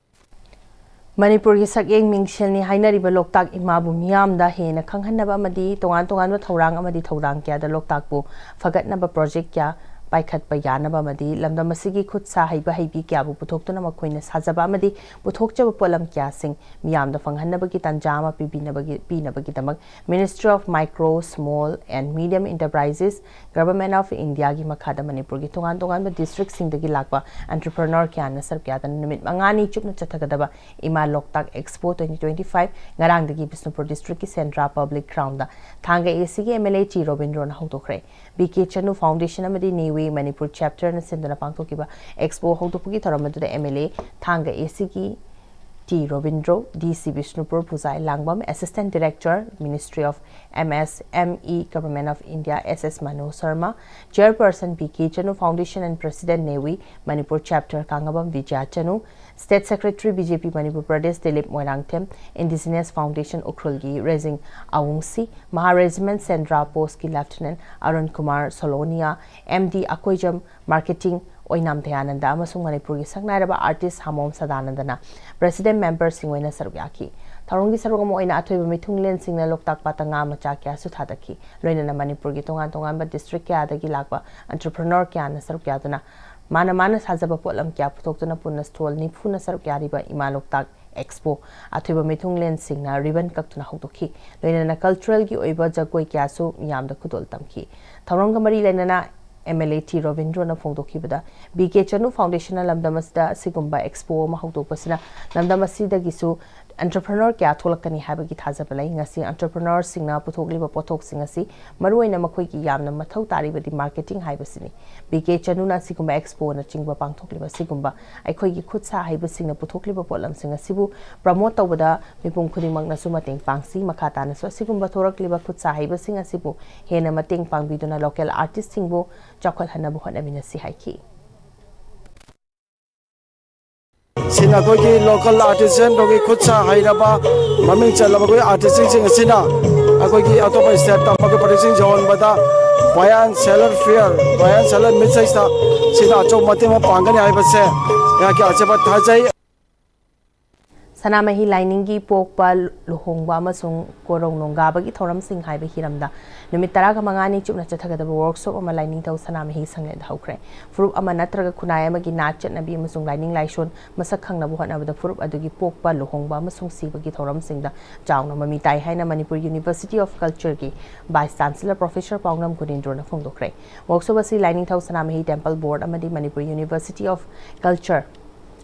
ꯃꯅꯤꯄꯨꯔꯒꯤ ꯁꯛꯌꯦꯡ ꯃꯤꯡꯁꯦꯜꯅꯤ ꯍꯥꯏꯅꯔꯤꯕ ꯂꯣꯛꯇꯥꯛ ꯏꯃꯥꯕꯨ ꯃꯤꯌꯥꯝꯗ ꯍꯦꯟꯅ ꯈꯪꯍꯟꯅꯕ ꯑꯃꯗꯤ ꯇꯣꯉꯥꯟ ꯇꯣꯉꯥꯟꯕ ꯊꯧꯔꯥꯡ ꯑꯃꯗꯤ ꯊꯧꯗꯥꯡ ꯀꯌꯥꯗ ꯂꯣꯛꯇꯥꯛꯄꯨ ꯐꯒꯠꯅꯕ ꯄ꯭ꯔꯣꯖꯦꯛ ꯀꯌꯥ ꯄꯥꯏꯈꯠꯄ ꯌꯥꯅꯕ ꯑꯃꯗꯤ ꯂꯝꯗꯝ ꯑꯁꯤꯒꯤ ꯈꯨꯠ ꯁꯥ ꯍꯩꯕ ꯍꯩꯕꯤ ꯀꯌꯥꯕꯨ ꯄꯨꯊꯣꯛꯇꯨꯅ ꯃꯈꯣꯏꯅ ꯁꯥꯖꯕ ꯑꯃꯗꯤ ꯄꯨꯊꯣꯛꯆꯕ ꯄꯣꯠꯂꯝ ꯀꯌꯥꯁꯤꯡ ꯃꯤꯌꯥꯝꯗ ꯐꯪꯍꯟꯅꯕꯒꯤ ꯇꯥꯟꯖꯥ ꯑꯃ ꯄꯤꯕꯤꯅꯕꯒꯤ, ꯄꯤꯅꯕꯒꯤꯗꯃꯛ Ministry of Micro, Small and Medium Enterprises, Government of Indiaꯒꯤ ꯃꯈꯥꯗ ꯃꯅꯤꯄꯨꯔꯒꯤ ꯇꯣꯉꯥꯟ ꯇꯣꯉꯥꯟꯕ districtꯁꯤꯡꯗꯒꯤ ꯂꯥꯛꯄ entrepreneur ꯀꯌꯥꯅ ꯁꯔꯨꯛ ꯌꯥꯗꯨꯅ ꯅꯨꯃꯤꯠ ꯃꯉꯥꯅꯤ ꯆꯨꯞꯅ ꯆꯠꯊꯒꯗꯕ ꯏꯃꯥ ꯂꯣꯛꯇꯥꯛ Expo twenty twenty-five ꯉꯔꯥꯡꯗꯒꯤ ꯕꯤꯁꯅꯨꯄꯨꯔ districtꯀꯤ ꯁꯦꯟꯗ꯭ꯔꯥ public groundꯗ ꯊꯥꯡꯒ ACꯒꯤ MLA ꯆꯤ ꯔꯣꯕꯤꯟꯗ꯭ꯔꯣꯅ ꯍꯧꯗꯣꯛꯈ꯭ꯔꯦ꯫ ꯕꯤ ꯀꯦ ꯆꯅꯨ Foundation ꯑꯃꯗꯤ ꯅꯦꯋꯤ ꯃꯅꯤꯄꯨꯔ chapterꯅ ꯁꯤꯟꯗꯨꯅ ꯄꯥꯡꯊꯣꯛꯈꯤꯕ Expo ꯍꯧꯗꯣꯛꯄꯒꯤ ꯊꯧꯔꯝ ꯑꯗꯨꯗ MLA ꯊꯥꯡꯒ ACꯒꯤ T Robindro, DC Bishnupur Pujai Langbam, Assistant Director, Ministry of MSME, Government of India, S S Mano Sharma, Chairperson B K Chanu Foundation and President ꯅꯦꯋꯤ Manipur Chapter Kangabam Bijoy Chanu, State Secretary BJP Manipur Pradesh Dilip Moirangthem, Indigenous Foundation ꯎꯈ꯭ꯔꯨꯜꯒꯤ ꯔꯦꯖꯤꯡ ꯑꯋꯨꯡꯁꯤ, ꯃꯍꯥ Regiment ꯁꯦꯟꯗ꯭ꯔꯥ Postꯀꯤ Lieutenant Arun Kumar Solonia, MD Akoijam, Marketing Oinam Dayanand ꯑꯃꯁꯨꯡ ꯃꯅꯤꯄꯨꯔꯒꯤ ꯁꯛꯅꯥꯏꯔꯕ artist ꯍꯥꯃꯣꯝ ꯁꯗꯥꯅꯟꯗꯅ President memberꯁꯤꯡ ꯑꯣꯏꯅ ꯁꯔꯨꯛ ꯌꯥꯈꯤ꯫ ꯊꯧꯔꯝꯒꯤ ꯁꯔꯨꯛ ꯑꯃ ꯑꯣꯏꯅ ꯑꯊꯣꯏꯕ ꯃꯤꯊꯨꯡꯂꯦꯟꯁꯤꯡꯅ ꯂꯣꯛꯇꯥꯛ ꯄꯥꯠꯇ ꯉꯥ ꯃꯆꯥ ꯀꯌꯥꯁꯨ ꯊꯥꯗꯈꯤ꯫ ꯂꯣꯏꯅꯅ ꯃꯅꯤꯄꯨꯔꯒꯤ ꯇꯣꯉꯥꯟ ꯇꯣꯉꯥꯟꯕ district ꯀꯌꯥꯗꯒꯤ ꯂꯥꯛꯄ entrepreneur ꯀꯌꯥꯅ ꯁꯔꯨꯛ ꯌꯥꯗꯨꯅ ꯃꯥꯅ ꯃꯥꯅ ꯁꯥꯖꯕ ꯄꯣꯠꯂꯝ ꯀꯌꯥ ꯄꯨꯊꯣꯛꯇꯨꯅ ꯄꯨꯟꯅ stall ꯅꯤꯐꯨꯅ ꯁꯔꯨꯛ ꯌꯥꯔꯤꯕ ꯏꯃꯥ ꯂꯣꯛꯇꯥꯛ Expo ꯑꯊꯣꯏꯕ ꯃꯤꯊꯨꯡꯂꯦꯟꯁꯤꯡꯅ ribbon ꯀꯛꯇꯨꯅ ꯍꯧꯗꯣꯛꯈꯤ꯫ ꯂꯣꯏꯅꯅ culturalꯒꯤ ꯑꯣꯏꯕ ꯖꯒꯣꯏ ꯀꯌꯥꯁꯨ ꯃꯤꯌꯥꯝꯗ ꯈꯨꯗꯣꯜ ꯇꯝꯈꯤ꯫ ꯊꯧꯔꯝꯒ ꯃꯔꯤ ꯂꯩꯅꯅ MLA ꯇꯤ ꯔꯣꯕꯤꯟꯗ꯭ꯔꯣꯅ ꯐꯣꯡꯗꯣꯛꯈꯤꯕꯗ, ꯕꯤ ꯀꯦ ꯆꯅꯨ Foundationꯅ ꯂꯝꯗꯝ ꯑꯁꯤꯗ ꯑꯁꯤꯒꯨꯝꯕ Expo ꯑꯃ ꯍꯧꯗꯣꯛꯄꯁꯤꯅ ꯂꯝꯗꯝ ꯑꯁꯤꯗꯒꯤꯁꯨ entrepreneur ꯀꯌꯥ ꯊꯣꯛꯂꯛꯀꯅꯤ ꯍꯥꯏꯕꯒꯤ ꯊꯥꯖꯕ ꯂꯩ꯫ ꯉꯁꯤ entrepreneurꯁꯤꯡꯅ ꯄꯨꯊꯣꯛꯂꯤꯕ ꯄꯣꯠꯊꯣꯛꯁꯤꯡ ꯑꯁꯤ ꯃꯔꯨꯑꯣꯏꯅ ꯃꯈꯣꯏꯒꯤ ꯌꯥꯝꯅ ꯃꯊꯧ ꯇꯥꯔꯤꯕꯗꯤ marketing ꯍꯥꯏꯕꯁꯤꯅꯤ꯫ ꯕꯤ ꯀꯦ ꯆꯅꯨꯅ ꯑꯁꯤꯒꯨꯝꯕ expoꯅꯆꯤꯡꯕ ꯄꯥꯡꯊꯣꯛꯂꯤꯕ ꯑꯁꯤꯒꯨꯝꯕ ꯑꯩꯈꯣꯏꯒꯤ ꯈꯨꯠ ꯁꯥ ꯍꯩꯕꯁꯤꯡꯅ ꯄꯨꯊꯣꯛꯂꯤꯕ ꯄꯣꯠꯂꯝꯁꯤꯡ ꯑꯁꯤꯕꯨ promote ꯇꯧꯕꯗ ꯃꯤꯄꯨꯝ ꯈꯨꯗꯤꯡꯃꯛꯅꯁꯨ ꯃꯇꯦꯡ ꯄꯥꯡꯁꯤ꯫ ꯃꯈꯥ ꯇꯥꯅꯁꯨ ꯑꯁꯤꯒꯨꯝꯕ ꯊꯣꯔꯛꯂꯤꯕ ꯈꯨꯠ ꯁꯥ ꯍꯩꯕꯁꯤꯡ ꯑꯁꯤꯕꯨ ꯍꯦꯟꯅ ꯃꯇꯦꯡ ꯄꯥꯡꯕꯤꯗꯨꯅ local artistꯁꯤꯡꯕꯨ ꯆꯥꯎꯈꯠꯍꯟꯅꯕ ꯍꯣꯠꯅꯃꯤꯟꯅꯁꯤ ꯍꯥꯏꯈꯤ꯫ ꯁꯤꯅ ꯑꯩꯈꯣꯏꯒꯤ local artisanꯗꯨꯒꯤ ꯈꯨꯠ ꯁꯥ ꯍꯩꯔꯕ ꯃꯃꯤꯡ ꯆꯠꯂꯕ ꯑꯩꯈꯣꯏ artistꯁꯤꯡ ꯑꯁꯤꯅ ꯑꯩꯈꯣꯏꯒꯤ ꯑꯇꯣꯞꯄ state ꯇꯝꯕꯒꯤ productꯁꯤꯡ ꯌꯧꯍꯟꯕꯗ buy and seller fair, buy and seller meet ꯁꯤꯗ ꯁꯤꯅ ꯑꯆꯧꯕ ꯃꯇꯦꯡ ꯑꯃ ꯄꯥꯡꯒꯅꯤ ꯍꯥꯏꯕꯁꯦ ꯑꯩꯍꯥꯛꯀꯤ ꯑꯆꯦꯠꯄ ꯊꯥꯖꯩ꯫ ꯁꯅꯥꯃꯍꯤ ꯂꯥꯏꯅꯤꯡꯒꯤ ꯄꯣꯛꯄ, ꯂꯨꯍꯣꯡꯕ ꯑꯃꯁꯨꯡ ꯀꯣꯔꯧ ꯅꯣꯡꯒꯥꯕꯒꯤ ꯊꯧꯔꯝꯁꯤꯡ ꯍꯥꯏꯕ ꯍꯤꯔꯝꯗ ꯅꯨꯃꯤꯠ ꯇꯔꯥꯒ ꯃꯉꯥꯅꯤ ꯆꯨꯞꯅ ꯆꯠꯊꯒꯗꯕ workshop ꯑꯃ ꯂꯥꯏꯅꯤꯡꯊꯧ ꯁꯅꯥꯃꯍꯤ ꯁꯪꯂꯦꯟꯗ ꯍꯧꯈ꯭ꯔꯦ꯫ ꯐꯨꯔꯨꯞ ꯑꯃ ꯅꯠꯇ꯭ꯔꯒ ꯈꯨꯟꯅꯥꯏ ꯑꯃꯒꯤ ꯅꯥꯠ ꯆꯠꯅꯕꯤ ꯑꯃꯁꯨꯡ ꯂꯥꯏꯅꯤꯡ ꯂꯥꯏꯁꯣꯟ ꯃꯁꯛ ꯈꯪꯅꯕ ꯍꯣꯠꯅꯕꯗ ꯐꯨꯔꯨꯞ ꯑꯗꯨꯒꯤ ꯄꯣꯛꯄ, ꯂꯨꯍꯣꯡꯕ ꯑꯃꯁꯨꯡ ꯁꯤꯕꯒꯤ ꯊꯧꯔꯝꯁꯤꯡꯗ ꯆꯥꯎꯅ ꯃꯃꯤ ꯇꯥꯏ ꯍꯥꯏꯅ Manipur University of Cultureꯒꯤ Vice Chancellor Professor ꯄꯥꯎꯅꯝ ꯒꯨꯅꯦꯟꯗ꯭ꯔꯣꯅ ꯐꯣꯡꯗꯣꯛꯈ꯭ꯔꯦ꯫ Workshop ꯑꯁꯤ ꯂꯥꯏꯅꯤꯡꯊꯧ ꯁꯅꯥꯃꯍꯤ Temple Board ꯑꯃꯗꯤ ꯃꯅꯤꯄꯨꯔ University of Culture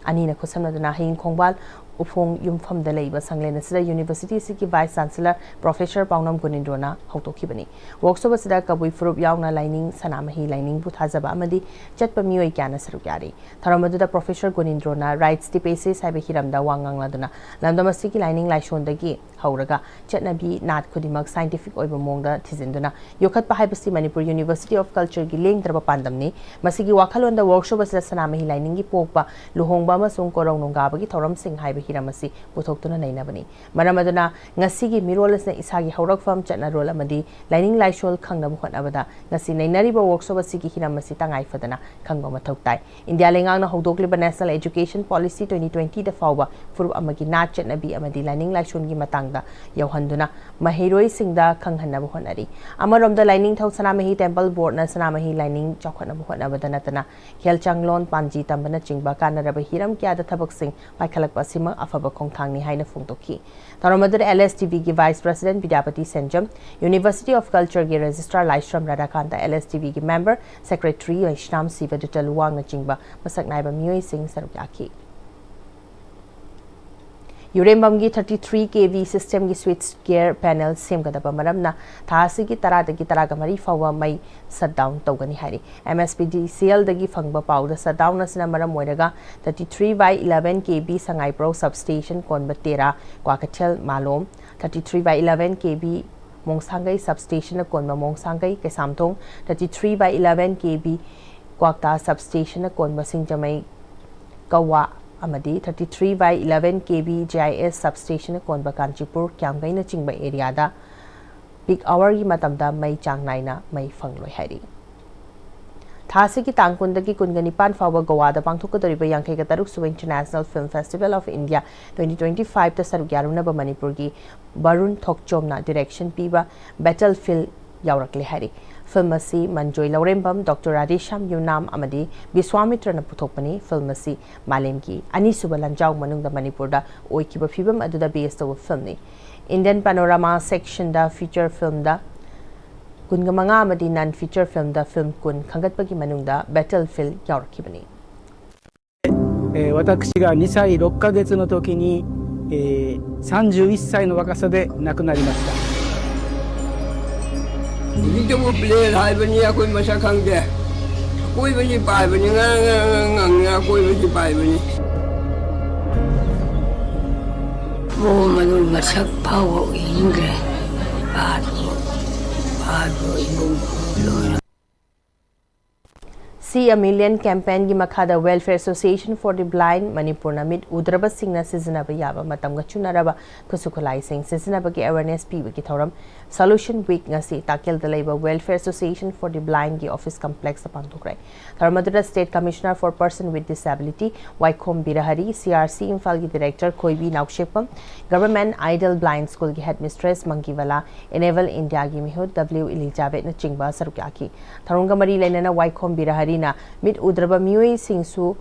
ꯑꯅꯤꯅ ꯈꯨꯠꯁꯝꯅꯗꯨꯅ ꯍꯌꯤꯡ ꯈꯣꯡꯕꯥꯜ ꯎꯐꯣꯡ ꯌꯨꯝꯐꯝꯗ ꯂꯩꯕ ꯁꯪꯂꯦꯟ ꯑꯁꯤꯗ university ꯑꯁꯤꯒꯤ Vice Chancellor Professor ꯄꯥꯎꯅꯝ ꯒꯨꯅꯦꯟꯗ꯭ꯔꯣꯅ ꯍꯧꯗꯣꯛꯈꯤꯕꯅꯤ꯫ Workshop ꯑꯁꯤꯗ ꯀꯕꯨꯏ ꯐꯨꯔꯨꯞ ꯌꯥꯎꯅ ꯂꯥꯏꯅꯤꯡ, ꯁꯅꯥꯃꯍꯤ ꯂꯥꯏꯅꯤꯡꯕꯨ ꯊꯥꯖꯕ ꯑꯃꯗꯤ ꯆꯠꯄ ꯃꯤꯑꯣꯏ ꯀꯌꯥꯅ ꯁꯔꯨꯛ ꯌꯥꯔꯤ꯫ ꯊꯧꯔꯝ ꯑꯗꯨꯗ Professor ꯒꯨꯅꯦꯟꯗ꯭ꯔꯣꯅ Rites of Passage ꯍꯥꯏꯕ ꯍꯤꯔꯝꯗ ꯋꯥ ꯉꯥꯡꯂꯗꯨꯅ ꯂꯝꯗꯝ ꯑꯁꯤꯒꯤ ꯂꯥꯏꯅꯤꯡ ꯂꯥꯏꯁꯣꯟꯗꯒꯤ ꯍꯧꯔꯒ ꯆꯠꯅꯕꯤ ꯅꯥꯠ ꯈꯨꯗꯤꯡꯃꯛ scientific ꯑꯣꯏꯕ ꯃꯑꯣꯡꯗ ꯊꯤꯖꯤꯟꯗꯨꯅ ꯌꯣꯛꯈꯠꯄ ꯍꯥꯏꯕꯁꯤ ꯃꯅꯤꯄꯨꯔ University of Cultureꯒꯤ ꯂꯦꯡꯗ꯭ꯔꯕ ꯄꯥꯟꯗꯝꯅꯤ꯫ ꯃꯁꯤꯒꯤ ꯋꯥꯈꯜꯂꯣꯟꯗ workshop ꯑꯁꯤꯗ ꯁꯅꯥꯃꯍꯤ ꯂꯥꯏꯅꯤꯡꯒꯤ ꯄꯣꯛꯄ, ꯂꯨꯍꯣꯡꯕ ꯑꯃꯁꯨꯡ ꯀꯣꯔꯧ ꯅꯣꯡꯒꯥꯕꯒꯤ ꯊꯧꯔꯝꯁꯤꯡ ꯍꯥꯏꯕ ꯍꯤꯔꯝ ꯑꯁꯤ ꯄꯨꯊꯣꯛꯇꯨꯅ ꯅꯩꯅꯕꯅꯤ꯫ ꯃꯔꯝ ꯑꯗꯨꯅ ꯉꯁꯤꯒꯤ ꯃꯤꯔꯣꯜ ꯑꯁꯤꯅ ꯏꯁꯥꯒꯤ ꯍꯧꯔꯛꯐꯝ, ꯆꯠꯅꯔꯣꯜ ꯑꯃꯗꯤ ꯂꯥꯏꯅꯤꯡ ꯂꯥꯏꯁꯣꯜ ꯈꯪꯅꯕ ꯍꯣꯠꯅꯕꯗ ꯉꯁꯤ ꯅꯩꯅꯔꯤꯕ workshop ꯑꯁꯤꯒꯤ ꯍꯤꯔꯝ ꯑꯁꯤ ꯇꯉꯥꯏ ꯐꯗꯅ ꯈꯪꯕ ꯃꯊꯧ ꯇꯥꯏ꯫ ꯏꯟꯗꯤꯌꯥ ꯂꯩꯉꯥꯛꯅ ꯍꯧꯗꯣꯛꯂꯤꯕ National Education Policy twenty twentyꯗ ꯐꯥꯎꯕ ꯐꯨꯔꯨꯞ ꯑꯃꯒꯤ ꯅꯥꯠ ꯆꯠꯅꯕꯤ ꯑꯃꯗꯤ ꯂꯥꯏꯅꯤꯡ ꯂꯥꯏꯁꯣꯟꯒꯤ ꯃꯇꯥꯡꯗ ꯌꯧꯍꯟꯗꯨꯅ ꯃꯍꯩꯔꯣꯏꯁꯤꯡꯗ ꯈꯪꯍꯟꯅꯕ ꯍꯣꯠꯅꯔꯤ꯫ ꯑꯃꯔꯣꯝꯗ ꯂꯥꯏꯅꯤꯡꯊꯧ ꯁꯅꯥꯃꯍꯤ Temple Boardꯅ ꯁꯅꯥꯃꯍꯤ ꯂꯥꯏꯅꯤꯡ ꯆꯥꯎꯈꯠꯅꯕ ꯍꯣꯠꯅꯕꯗ ꯅꯠꯇꯅ ꯈꯦꯜꯆꯥꯡꯂꯣꯟ, ꯄꯥꯟꯖꯤ ꯇꯝꯕꯅꯆꯤꯡꯕ ꯀꯥꯟꯅꯔꯕ ꯍꯤꯔꯝ ꯀꯌꯥꯗ ꯊꯕꯛꯁꯤꯡ ꯄꯥꯏꯈꯠꯂꯛꯄ ꯑꯁꯤꯃꯛ ꯑꯐꯕ ꯈꯣꯡꯊꯥꯡꯅꯤ ꯍꯥꯏꯅ ꯐꯣꯡꯗꯣꯛꯈꯤ꯫ ꯊꯧꯔꯝ ꯑꯗꯨꯗ LSTVꯒꯤ Vice President Bidyapati Senjam, University of Cultureꯒꯤ Registrar Laishram ꯔꯥꯙꯥꯀꯥꯟꯇ, LSTVꯒꯤ Member Secretary ꯃꯩꯁꯅꯥꯝ ꯁꯤꯕꯗꯨꯇ ꯂꯨꯋꯥꯡꯅꯆꯤꯡꯕ ꯃꯁꯛ ꯅꯥꯏꯕ ꯃꯤꯑꯣꯏꯁꯤꯡ ꯁꯔꯨꯛ ꯌꯥꯈꯤ꯫ ꯌꯨꯔꯦꯝꯕꯝꯒꯤ thirty three K V systemꯒꯤ switch gear panel ꯁꯦꯝꯒꯗꯕ ꯃꯔꯝꯅ ꯊꯥ ꯑꯁꯤꯒꯤ ꯇꯔꯥꯗꯒꯤ ꯇꯔꯥꯒ ꯃꯔꯤ ꯐꯥꯎꯕ ꯃꯩ shutdown ꯇꯧꯒꯅꯤ ꯍꯥꯏꯔꯤ꯫ MSPDCLꯗꯒꯤ ꯐꯪꯕ ꯄꯥꯎꯗ shutdown ꯑꯁꯤꯅ ꯃꯔꯝ ꯑꯣꯏꯔꯒ thirty three by eleven K V ꯁꯉꯥꯏꯄ꯭ꯔꯧ substation ꯀꯣꯟꯕ ꯇꯦꯔꯥ, ꯀ꯭ꯋꯥꯀꯩꯊꯦꯜ ꯃꯥꯂꯣꯝ, thirty three by eleven K V ꯃꯣꯡꯁꯥꯡꯒꯩ substationꯅ ꯀꯣꯟꯕ ꯃꯣꯡꯁꯥꯡꯒꯩ Keishamthong, thirty three by eleven K V ꯀ꯭ꯋꯥꯛꯇꯥ substationꯅ ꯀꯣꯟꯕ ꯁꯤꯡꯖꯃꯩ ꯀꯋꯥ ꯑꯃꯗꯤ thirty three by eleven K V GIS substationꯅ ꯀꯣꯟꯕ ꯀꯥꯟꯆꯤꯄꯨꯔ, ꯀ꯭ꯌꯥꯝꯒꯩꯅꯆꯤꯡꯕ areaꯗ peak hourꯒꯤ ꯃꯇꯝꯗ ꯃꯩ ꯆꯥꯡ ꯅꯥꯏꯅ ꯃꯩ ꯐꯪꯂꯣꯏ ꯍꯥꯏꯔꯤ꯫ ꯊꯥ ꯑꯁꯤꯒꯤ ꯇꯥꯡ ꯀꯨꯟꯗꯒꯤ ꯀꯨꯟꯒ ꯅꯤꯄꯥꯟ ꯐꯥꯎꯕ ꯒꯣꯋꯥꯗ ꯄꯥꯡꯊꯣꯛꯀꯗꯧꯔꯤꯕ ꯌꯥꯡꯈꯩꯒ ꯇꯔꯨꯛ ꯁꯨꯕ International Film Festival of India twenty twenty fiveꯇ ꯁꯔꯨꯛ ꯌꯥꯔꯨꯅꯕ ꯃꯅꯤꯄꯨꯔꯒꯤ ꯕꯔꯨꯟ ꯊꯣꯛꯆꯣꯝꯅ direction ꯄꯤꯕ Battlefield ꯌꯥꯎꯔꯛꯂꯦ ꯍꯥꯏꯔꯤ꯫ Film ꯑꯁꯤ ꯃꯟꯖꯣꯏ ꯂꯧꯔꯦꯝꯕꯝ, Doctor ꯔꯥꯙꯦꯁ꯭ꯌꯥꯝ ꯌꯨꯅꯥꯝ ꯑꯃꯗꯤ ꯕꯤꯁ꯭ꯋꯥꯃꯤꯇ꯭ꯔꯅ ꯄꯨꯊꯣꯛꯄꯅꯤ꯫ Film ꯑꯁꯤ ꯃꯥꯂꯦꯝꯒꯤ ꯑꯅꯤꯁꯨꯕ ꯂꯥꯟꯖꯥꯎ ꯃꯅꯨꯡꯗ ꯃꯅꯤꯄꯨꯔꯗ ꯑꯣꯏꯈꯤꯕ ꯐꯤꯕꯝ ꯑꯗꯨꯗ base ꯇꯧꯕ filmꯅꯤ꯫ Indian Panorama sectionꯗ feature filmꯗ ꯀꯨꯟꯒ ꯃꯉꯥ ꯑꯃꯗꯤ non feature filmꯗ film ꯀꯨꯟ ꯈꯟꯒꯠꯄꯒꯤ ꯃꯅꯨꯡꯗ Battlefield ꯌꯥꯎꯔꯛꯈꯤꯕꯅꯤ꯫ えー私がにさいろっかげつの時に、えー31歳の若さで亡くなりました。 ꯍꯧꯖꯤꯛꯇꯕꯨ ꯄ꯭ꯂꯦꯟ ꯍꯥꯏꯕꯅꯤ ꯑꯩꯈꯣꯏ ꯃꯁꯛ ꯈꯪꯗꯦ꯫ ꯑꯀꯣꯏꯕꯁꯤ ꯄꯥꯏꯕꯅꯤ, ꯉꯥꯡ ꯉꯥꯡ ꯉꯥꯡ ꯉꯥꯡ ꯑꯀꯣꯏꯕꯁꯤ ꯄꯥꯏꯕꯅꯤ꯫ ꯃꯑꯣꯡ ꯃꯗꯨ ꯃꯁꯛ ꯐꯥꯎꯕ ꯎꯍꯟꯈ꯭ꯔꯦ꯫ ꯄꯥꯗꯣ ꯄꯥꯗꯣ ꯏꯃꯨꯡ ꯂꯣꯏꯅ꯫ See a Million campaignꯒꯤ ꯃꯈꯥꯗ Welfare Association for the Blind ꯃꯅꯤꯄꯨꯔꯅ ꯃꯤꯠ ꯎꯗ꯭ꯔꯕꯁꯤꯡꯅ ꯁꯤꯖꯤꯟꯅꯕ ꯌꯥꯕ ꯃꯇꯝꯒ ꯆꯨꯅꯔꯕ ꯈꯨꯠꯁꯨ ꯈꯨꯠꯂꯥꯏꯁꯤꯡ ꯁꯤꯖꯤꯟꯅꯕꯒꯤ awareness ꯄꯤꯕꯒꯤ ꯊꯧꯔꯝ Solution Week ꯉꯁꯤ ꯇꯥꯛꯀꯦꯜꯗ ꯂꯩꯕ Welfare Association for the Blindꯒꯤ office complexꯇ ꯄꯥꯡꯊꯣꯛꯈ꯭ꯔꯦ꯫ ꯊꯧꯔꯝ ꯑꯗꯨꯗ State Commissioner for Person with Disability ꯋꯥꯏꯈꯣꯝ ꯕꯤꯔꯍꯔꯤ, CRC ꯏꯝꯐꯥꯜꯒꯤ Director ꯈꯣꯏꯕꯤ ꯅꯥꯎꯁꯦꯛꯄꯝ, Government Ideal Blind Schoolꯒꯤ Headmistress ꯃꯪꯒꯤꯕꯂꯥ, Enable Indiaꯒꯤ ꯃꯤꯍꯨꯠ W ꯏꯂꯤꯖꯥꯕꯦꯠꯅꯆꯤꯡꯕ ꯁꯔꯨꯛ ꯌꯥꯈꯤ꯫ ꯊꯧꯔꯝꯒ ꯃꯔꯤ ꯂꯩꯅꯅ ꯋꯥꯏꯈꯣꯝ ꯕꯤꯔꯍꯔꯤꯅ ꯃꯤꯠ ꯎꯗ꯭ꯔꯕ ꯃꯤꯑꯣꯏꯁꯤꯡꯁꯨ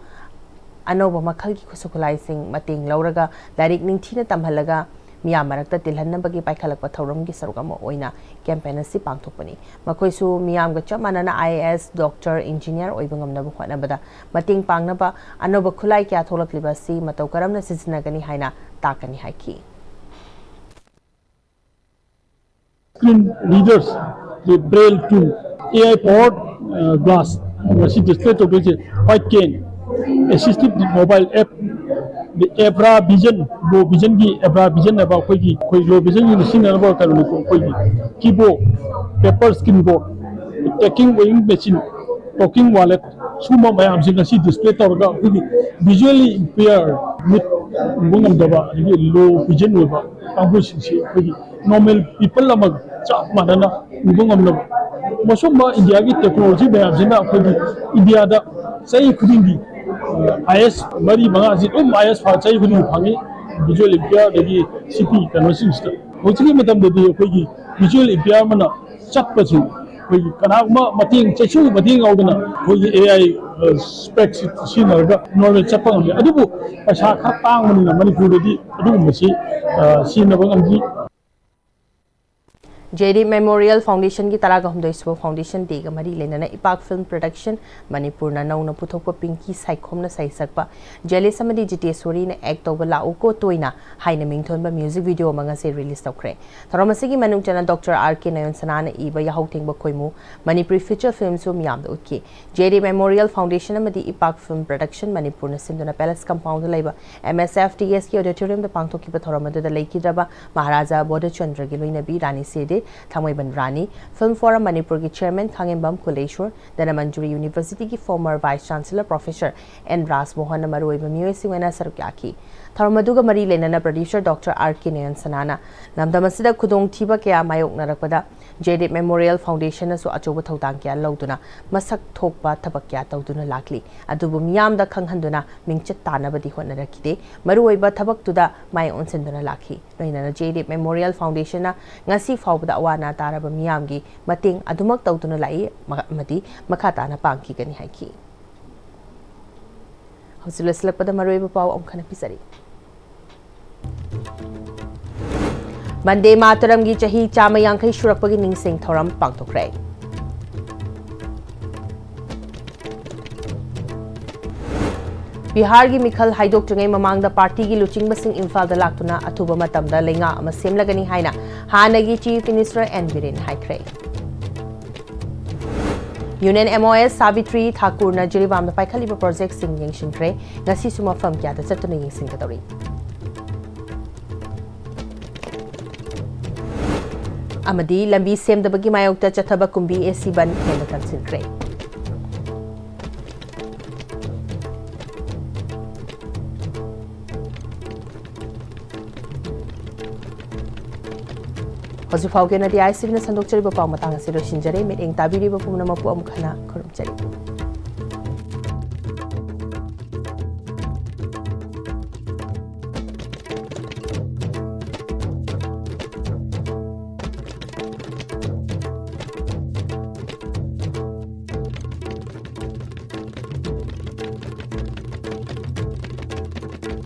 ꯑꯅꯧꯕ ꯃꯈꯜꯒꯤ ꯈꯨꯠꯁꯨ ꯈꯨꯠꯂꯥꯏꯁꯤꯡ ꯃꯇꯦꯡ ꯂꯧꯔꯒ ꯂꯥꯏꯔꯤꯛ ꯅꯤꯡꯊꯤꯅ ꯇꯝꯍꯜꯂꯒ ꯃꯤꯌꯥꯝ ꯃꯔꯛꯇ ꯇꯤꯜꯍꯟꯅꯕꯒꯤ ꯄꯥꯏꯈꯠꯂꯛꯄ ꯊꯧꯔꯝꯒꯤ ꯁꯔꯨꯛ ꯑꯃ ꯑꯣꯏꯅ ꯀꯦꯝꯄꯦꯟ ꯑꯁꯤ ꯄꯥꯡꯊꯣꯛꯄꯅꯤ꯫ ꯃꯈꯣꯏꯁꯨ ꯃꯤꯌꯥꯝꯒ ꯆꯞ ꯃꯥꯟꯅꯅ IAS, ꯗꯣꯛꯇꯔ, ꯏꯟꯖꯤꯅꯤꯌꯔ ꯑꯣꯏꯕ ꯉꯝꯅꯕ ꯍꯣꯠꯅꯕꯗ ꯃꯇꯦꯡ ꯄꯥꯡꯅꯕ ꯑꯅꯧꯕ ꯈꯨꯠꯂꯥꯏ ꯀꯌꯥ ꯊꯣꯛꯂꯛꯂꯤꯕ ꯑꯁꯤ ꯃꯇꯧ ꯀꯔꯝꯅ ꯁꯤꯖꯤꯟꯅꯒꯅꯤ ꯍꯥꯏꯅ ꯇꯥꯛꯀꯅꯤ ꯍꯥꯏꯈꯤ꯫ Screen readers, the braille tool, AI powered glass, ꯃꯁꯤ display ꯇꯧꯗꯣꯏꯁꯦ, white cane, assistive mobile app, Abra vision, low ꯚꯤꯖꯟꯒꯤ ꯑꯦꯕ꯭ꯔꯥ ꯚꯤꯖꯟ ꯍꯥꯏꯕ ꯑꯩꯈꯣꯏꯒꯤ ꯑꯩꯈꯣꯏ ꯂꯣ ꯚꯤꯖꯟꯒꯤ ꯁꯤꯖꯤꯟꯅꯅꯕ ꯀꯩꯅꯣꯅꯤꯀꯣ, ꯑꯩꯈꯣꯏꯒꯤ keyboard, paper screen board, tracking weighing machine, talking wallet, ꯁꯨꯝꯕ ꯃꯌꯥꯝꯁꯤꯡ ꯑꯁꯤ display ꯇꯧꯔꯒ ꯑꯩꯈꯣꯏꯒꯤ visually impaired, ꯃꯤꯠ ꯎꯕ ꯉꯝꯗꯕ ꯑꯗꯒꯤ ꯂꯣ ꯚꯤꯖꯟ ꯑꯣꯏꯕ ꯀꯥꯡꯕꯨꯁꯤꯡꯁꯤ ꯑꯩꯈꯣꯏꯒꯤ normal people ꯑꯃꯒ ꯆꯞ ꯃꯥꯟꯅꯅ ꯎꯕ ꯉꯝꯅꯕ, ꯃꯁꯨꯝꯕ ꯏꯟꯗꯤꯌꯥꯒꯤ technology ꯃꯌꯥꯝꯁꯤꯅ ꯑꯩꯈꯣꯏꯒꯤ ꯏꯟꯗꯤꯌꯥꯗ ꯆꯍꯤ ꯈꯨꯗꯤꯡꯒꯤ IAS ꯃꯔꯤ ꯃꯉꯥꯁꯤ ꯑꯗꯨꯝ IAS ꯆꯍꯤ ꯈꯨꯗꯤꯡꯒꯤ ꯐꯪꯉꯤ꯫ Visual impair ꯑꯗꯒꯤ ꯁꯤꯇꯤ ꯀꯩꯅꯣꯁꯤꯡꯁꯤꯗ ꯍꯧꯖꯤꯛꯀꯤ ꯃꯇꯝꯗꯗꯤ ꯑꯩꯈꯣꯏꯒꯤ visual impair ꯑꯃꯅ ꯆꯠꯄꯁꯤ ꯑꯩꯈꯣꯏꯒꯤ ꯀꯅꯥꯒꯨꯝꯕ ꯃꯇꯦꯡ, ꯆꯩꯁꯨ ꯃꯇꯦꯡ ꯌꯥꯎꯗꯅ ꯑꯩꯈꯣꯏꯒꯤ AI specs ꯁꯤꯖꯤꯟꯅꯔꯒ normal ꯆꯠꯄ ꯉꯝꯃꯤ꯫ ꯑꯗꯨꯕꯨ ꯄꯩꯁꯥ ꯈꯔ ꯇꯥꯡꯕꯅꯤꯅ ꯃꯅꯤꯄꯨꯔꯗꯗꯤ ꯑꯗꯨꯒꯨꯝꯕꯁꯤ ꯁꯤꯖꯤꯟꯅꯕ ꯉꯝꯗ꯭ꯔꯤ꯫ Jaideep Memorial Foundationꯒꯤ ꯇꯔꯥꯒ ꯍꯨꯝꯗꯣꯏ ꯁꯨꯕ Foundation Dayꯒ ꯃꯔꯤ ꯂꯩꯅꯅ ꯏꯄꯥꯛ Film Production ꯃꯅꯤꯄꯨꯔꯅ ꯅꯧꯅ ꯄꯨꯊꯣꯛꯄ ꯄꯤꯡꯀꯤ ꯁꯥꯏꯈꯣꯝꯅ ꯁꯩꯁꯛꯄ ꯖꯦꯂꯤꯁ ꯑꯃꯗꯤ ꯖꯤꯇꯦꯁꯣꯔꯤꯅ act ꯇꯧꯕ ꯂꯥꯛꯎꯀꯣ ꯇꯣꯏꯅ ꯍꯥꯏꯅ ꯃꯤꯡꯊꯣꯟꯕ music video ꯑꯃ ꯉꯁꯤ release ꯇꯧꯈ꯭ꯔꯦ꯫ ꯊꯧꯔꯝ ꯑꯁꯤꯒꯤ ꯃꯅꯨꯡ ꯆꯟꯅ ꯗꯣꯛꯇꯔ ꯑꯥꯔ ꯀꯦ ꯅꯌꯟ ꯁꯅꯥꯅ ꯏꯕ ꯌꯥꯍꯧꯊꯦꯡꯕ ꯈꯣꯏꯃꯨ ꯃꯅꯤꯄꯨꯔꯤ feature filmꯁꯨ ꯃꯤꯌꯥꯝꯗ ꯎꯠꯈꯤ꯫ Jaideep Memorial Foundation ꯑꯃꯗꯤ ꯏꯄꯥꯛ Film Production ꯃꯅꯤꯄꯨꯔꯅ ꯁꯤꯟꯗꯨꯅ Palace Compoundꯗ ꯂꯩꯕ MSFTSꯀꯤ auditoriumꯗ ꯄꯥꯡꯊꯣꯛꯈꯤꯕ ꯊꯧꯔꯝ ꯑꯗꯨꯗ ꯂꯩꯈꯤꯗ꯭ꯔꯕ ꯃꯍꯥꯔꯥꯖꯥ ꯕꯣꯙꯆꯟꯗ꯭ꯔꯒꯤ ꯂꯣꯏꯅꯕꯤ ꯔꯥꯅꯤ ꯁꯤꯗꯦ, ꯊꯥꯡꯃꯩꯕꯟ ꯔꯥꯅꯤ, Film Forum ꯃꯅꯤꯄꯨꯔꯒꯤ chairman ꯈꯥꯉꯦꯝꯕꯝ ꯀꯨꯂꯦꯁꯣꯔ, ꯙꯅꯃꯟꯖꯨꯔꯤ Universityꯒꯤ former vice chancellor professor N ꯔꯥꯖꯃꯣꯍꯟꯅ ꯃꯔꯨꯑꯣꯏꯕ ꯃꯤꯑꯣꯏꯁꯤꯡ ꯑꯣꯏꯅ ꯁꯔꯨꯛ ꯌꯥꯈꯤ꯫ ꯊꯧꯔꯝ ꯑꯗꯨꯒ ꯃꯔꯤ ꯂꯩꯅꯅ producer ꯗꯣꯛꯇꯔ ꯑꯥꯔ ꯀꯦ ꯅꯌꯟ ꯁꯅꯥꯅ ꯂꯝꯗꯝ ꯑꯁꯤꯗ ꯈꯨꯗꯣꯡꯊꯤꯕ ꯀꯌꯥ ꯃꯥꯌꯣꯛꯅꯔꯛꯄꯗ Jaideep Memorial Foundationꯅꯁꯨ ꯑꯆꯧꯕ ꯊꯧꯗꯥꯡ ꯀꯌꯥ ꯂꯧꯗꯨꯅ ꯃꯁꯛ ꯊꯣꯛꯄ ꯊꯕꯛ ꯀꯌꯥ ꯇꯧꯗꯨꯅ ꯂꯥꯛꯂꯤ꯫ ꯑꯗꯨꯕꯨ ꯃꯤꯌꯥꯝꯗ ꯈꯪꯍꯟꯗꯨꯅ ꯃꯤꯡꯆꯠ ꯇꯥꯅꯕꯗꯤ ꯍꯣꯠꯅꯔꯛꯈꯤꯗꯦ꯫ ꯃꯔꯨꯑꯣꯏꯕ ꯊꯕꯛꯇꯨꯗ ꯃꯥꯏ ꯑꯣꯟꯁꯤꯟꯗꯨꯅ ꯂꯥꯛꯈꯤ꯫ ꯂꯣꯏꯅꯅ Jaideep Memorial Foundationꯅ ꯉꯁꯤ ꯐꯥꯎꯕꯗ ꯑꯋꯥ ꯑꯅꯥ ꯇꯥꯔꯕ ꯃꯤꯌꯥꯝꯒꯤ ꯃꯇꯦꯡ ꯑꯗꯨꯃꯛ ꯇꯧꯗꯨꯅ ꯂꯥꯛꯏ ꯑꯃꯗꯤ ꯃꯈꯥ ꯇꯥꯅ ꯄꯥꯡꯈꯤꯒꯅꯤ ꯍꯥꯏꯈꯤ꯫ ꯍꯧꯖꯤꯛ ꯂꯣꯏꯁꯤꯜꯂꯛꯄꯗ ꯃꯔꯨꯑꯣꯏꯕ ꯄꯥꯎ ꯑꯃꯨꯛ ꯍꯟꯅ ꯄꯤꯖꯔꯤ꯫ ꯕꯟꯗꯦ ꯃꯥꯇꯔꯝꯒꯤ ꯆꯍꯤ ꯆꯥꯝꯃ ꯌꯥꯡꯈꯩ ꯁꯨꯔꯛꯄꯒꯤ ꯅꯤꯡꯁꯤꯡ ꯊꯧꯔꯝ ꯄꯥꯡꯊꯣꯛꯈ꯭ꯔꯦ꯫ ꯕꯤꯍꯥꯔꯒꯤ ꯃꯤꯈꯜ ꯍꯥꯏꯗꯣꯛꯇ꯭ꯔꯤꯉꯩ ꯃꯃꯥꯡꯗ ꯄꯥꯔꯇꯤꯒꯤ ꯂꯨꯆꯤꯡꯕꯁꯤꯡ ꯏꯝꯐꯥꯜꯗ ꯂꯥꯛꯇꯨꯅ ꯑꯊꯨꯕ ꯃꯇꯝꯗ ꯂꯩꯉꯥꯛ ꯑꯃ ꯁꯦꯝꯂꯒꯅꯤ ꯍꯥꯏꯅ ꯍꯥꯟꯅꯒꯤ Chief Minister N Biren ꯍꯥꯏꯈ꯭ꯔꯦ꯫ Union M O S Savitri ꯊꯥꯀꯨꯔꯅ ꯖꯤꯔꯤꯕꯥꯝꯗ ꯄꯥꯏꯈꯠꯂꯤꯕ ꯄ꯭ꯔꯣꯖꯦꯛꯁꯤꯡ ꯌꯦꯡꯁꯤꯟꯈ꯭ꯔꯦ꯫ ꯉꯁꯤꯁꯨ ꯃꯐꯝ ꯀꯌꯥꯗ ꯆꯠꯇꯨꯅ ꯌꯦꯡꯁꯤꯟꯒꯗꯧꯔꯤ꯫ ꯑꯃꯗꯤ ꯂꯝꯕꯤ ꯁꯦꯝꯗꯕꯒꯤ ꯃꯥꯌꯣꯛꯇ ꯆꯠꯊꯕ ꯀꯨꯝꯕꯤ A C ꯕꯟ ꯍꯦꯟꯅ ꯀꯟꯁꯤꯟꯈ꯭ꯔꯦ꯫ ꯍꯧꯖꯤꯛ ꯐꯥꯎꯒꯤ ꯑꯣꯏꯅꯗꯤ I C Vꯅ ꯁꯟꯗꯣꯛꯆꯔꯤꯕ ꯄꯥꯎ ꯃꯇꯥꯡ ꯑꯁꯤ ꯂꯣꯏꯁꯤꯟꯖꯔꯦ꯫ ꯃꯤꯠꯌꯦꯡ ꯇꯥꯕꯤꯔꯤꯕ ꯄꯨꯝꯅꯃꯛꯄꯨ ꯑꯃꯨꯛ ꯍꯟꯅ ꯈꯨꯔꯨꯝꯖꯔꯤ꯫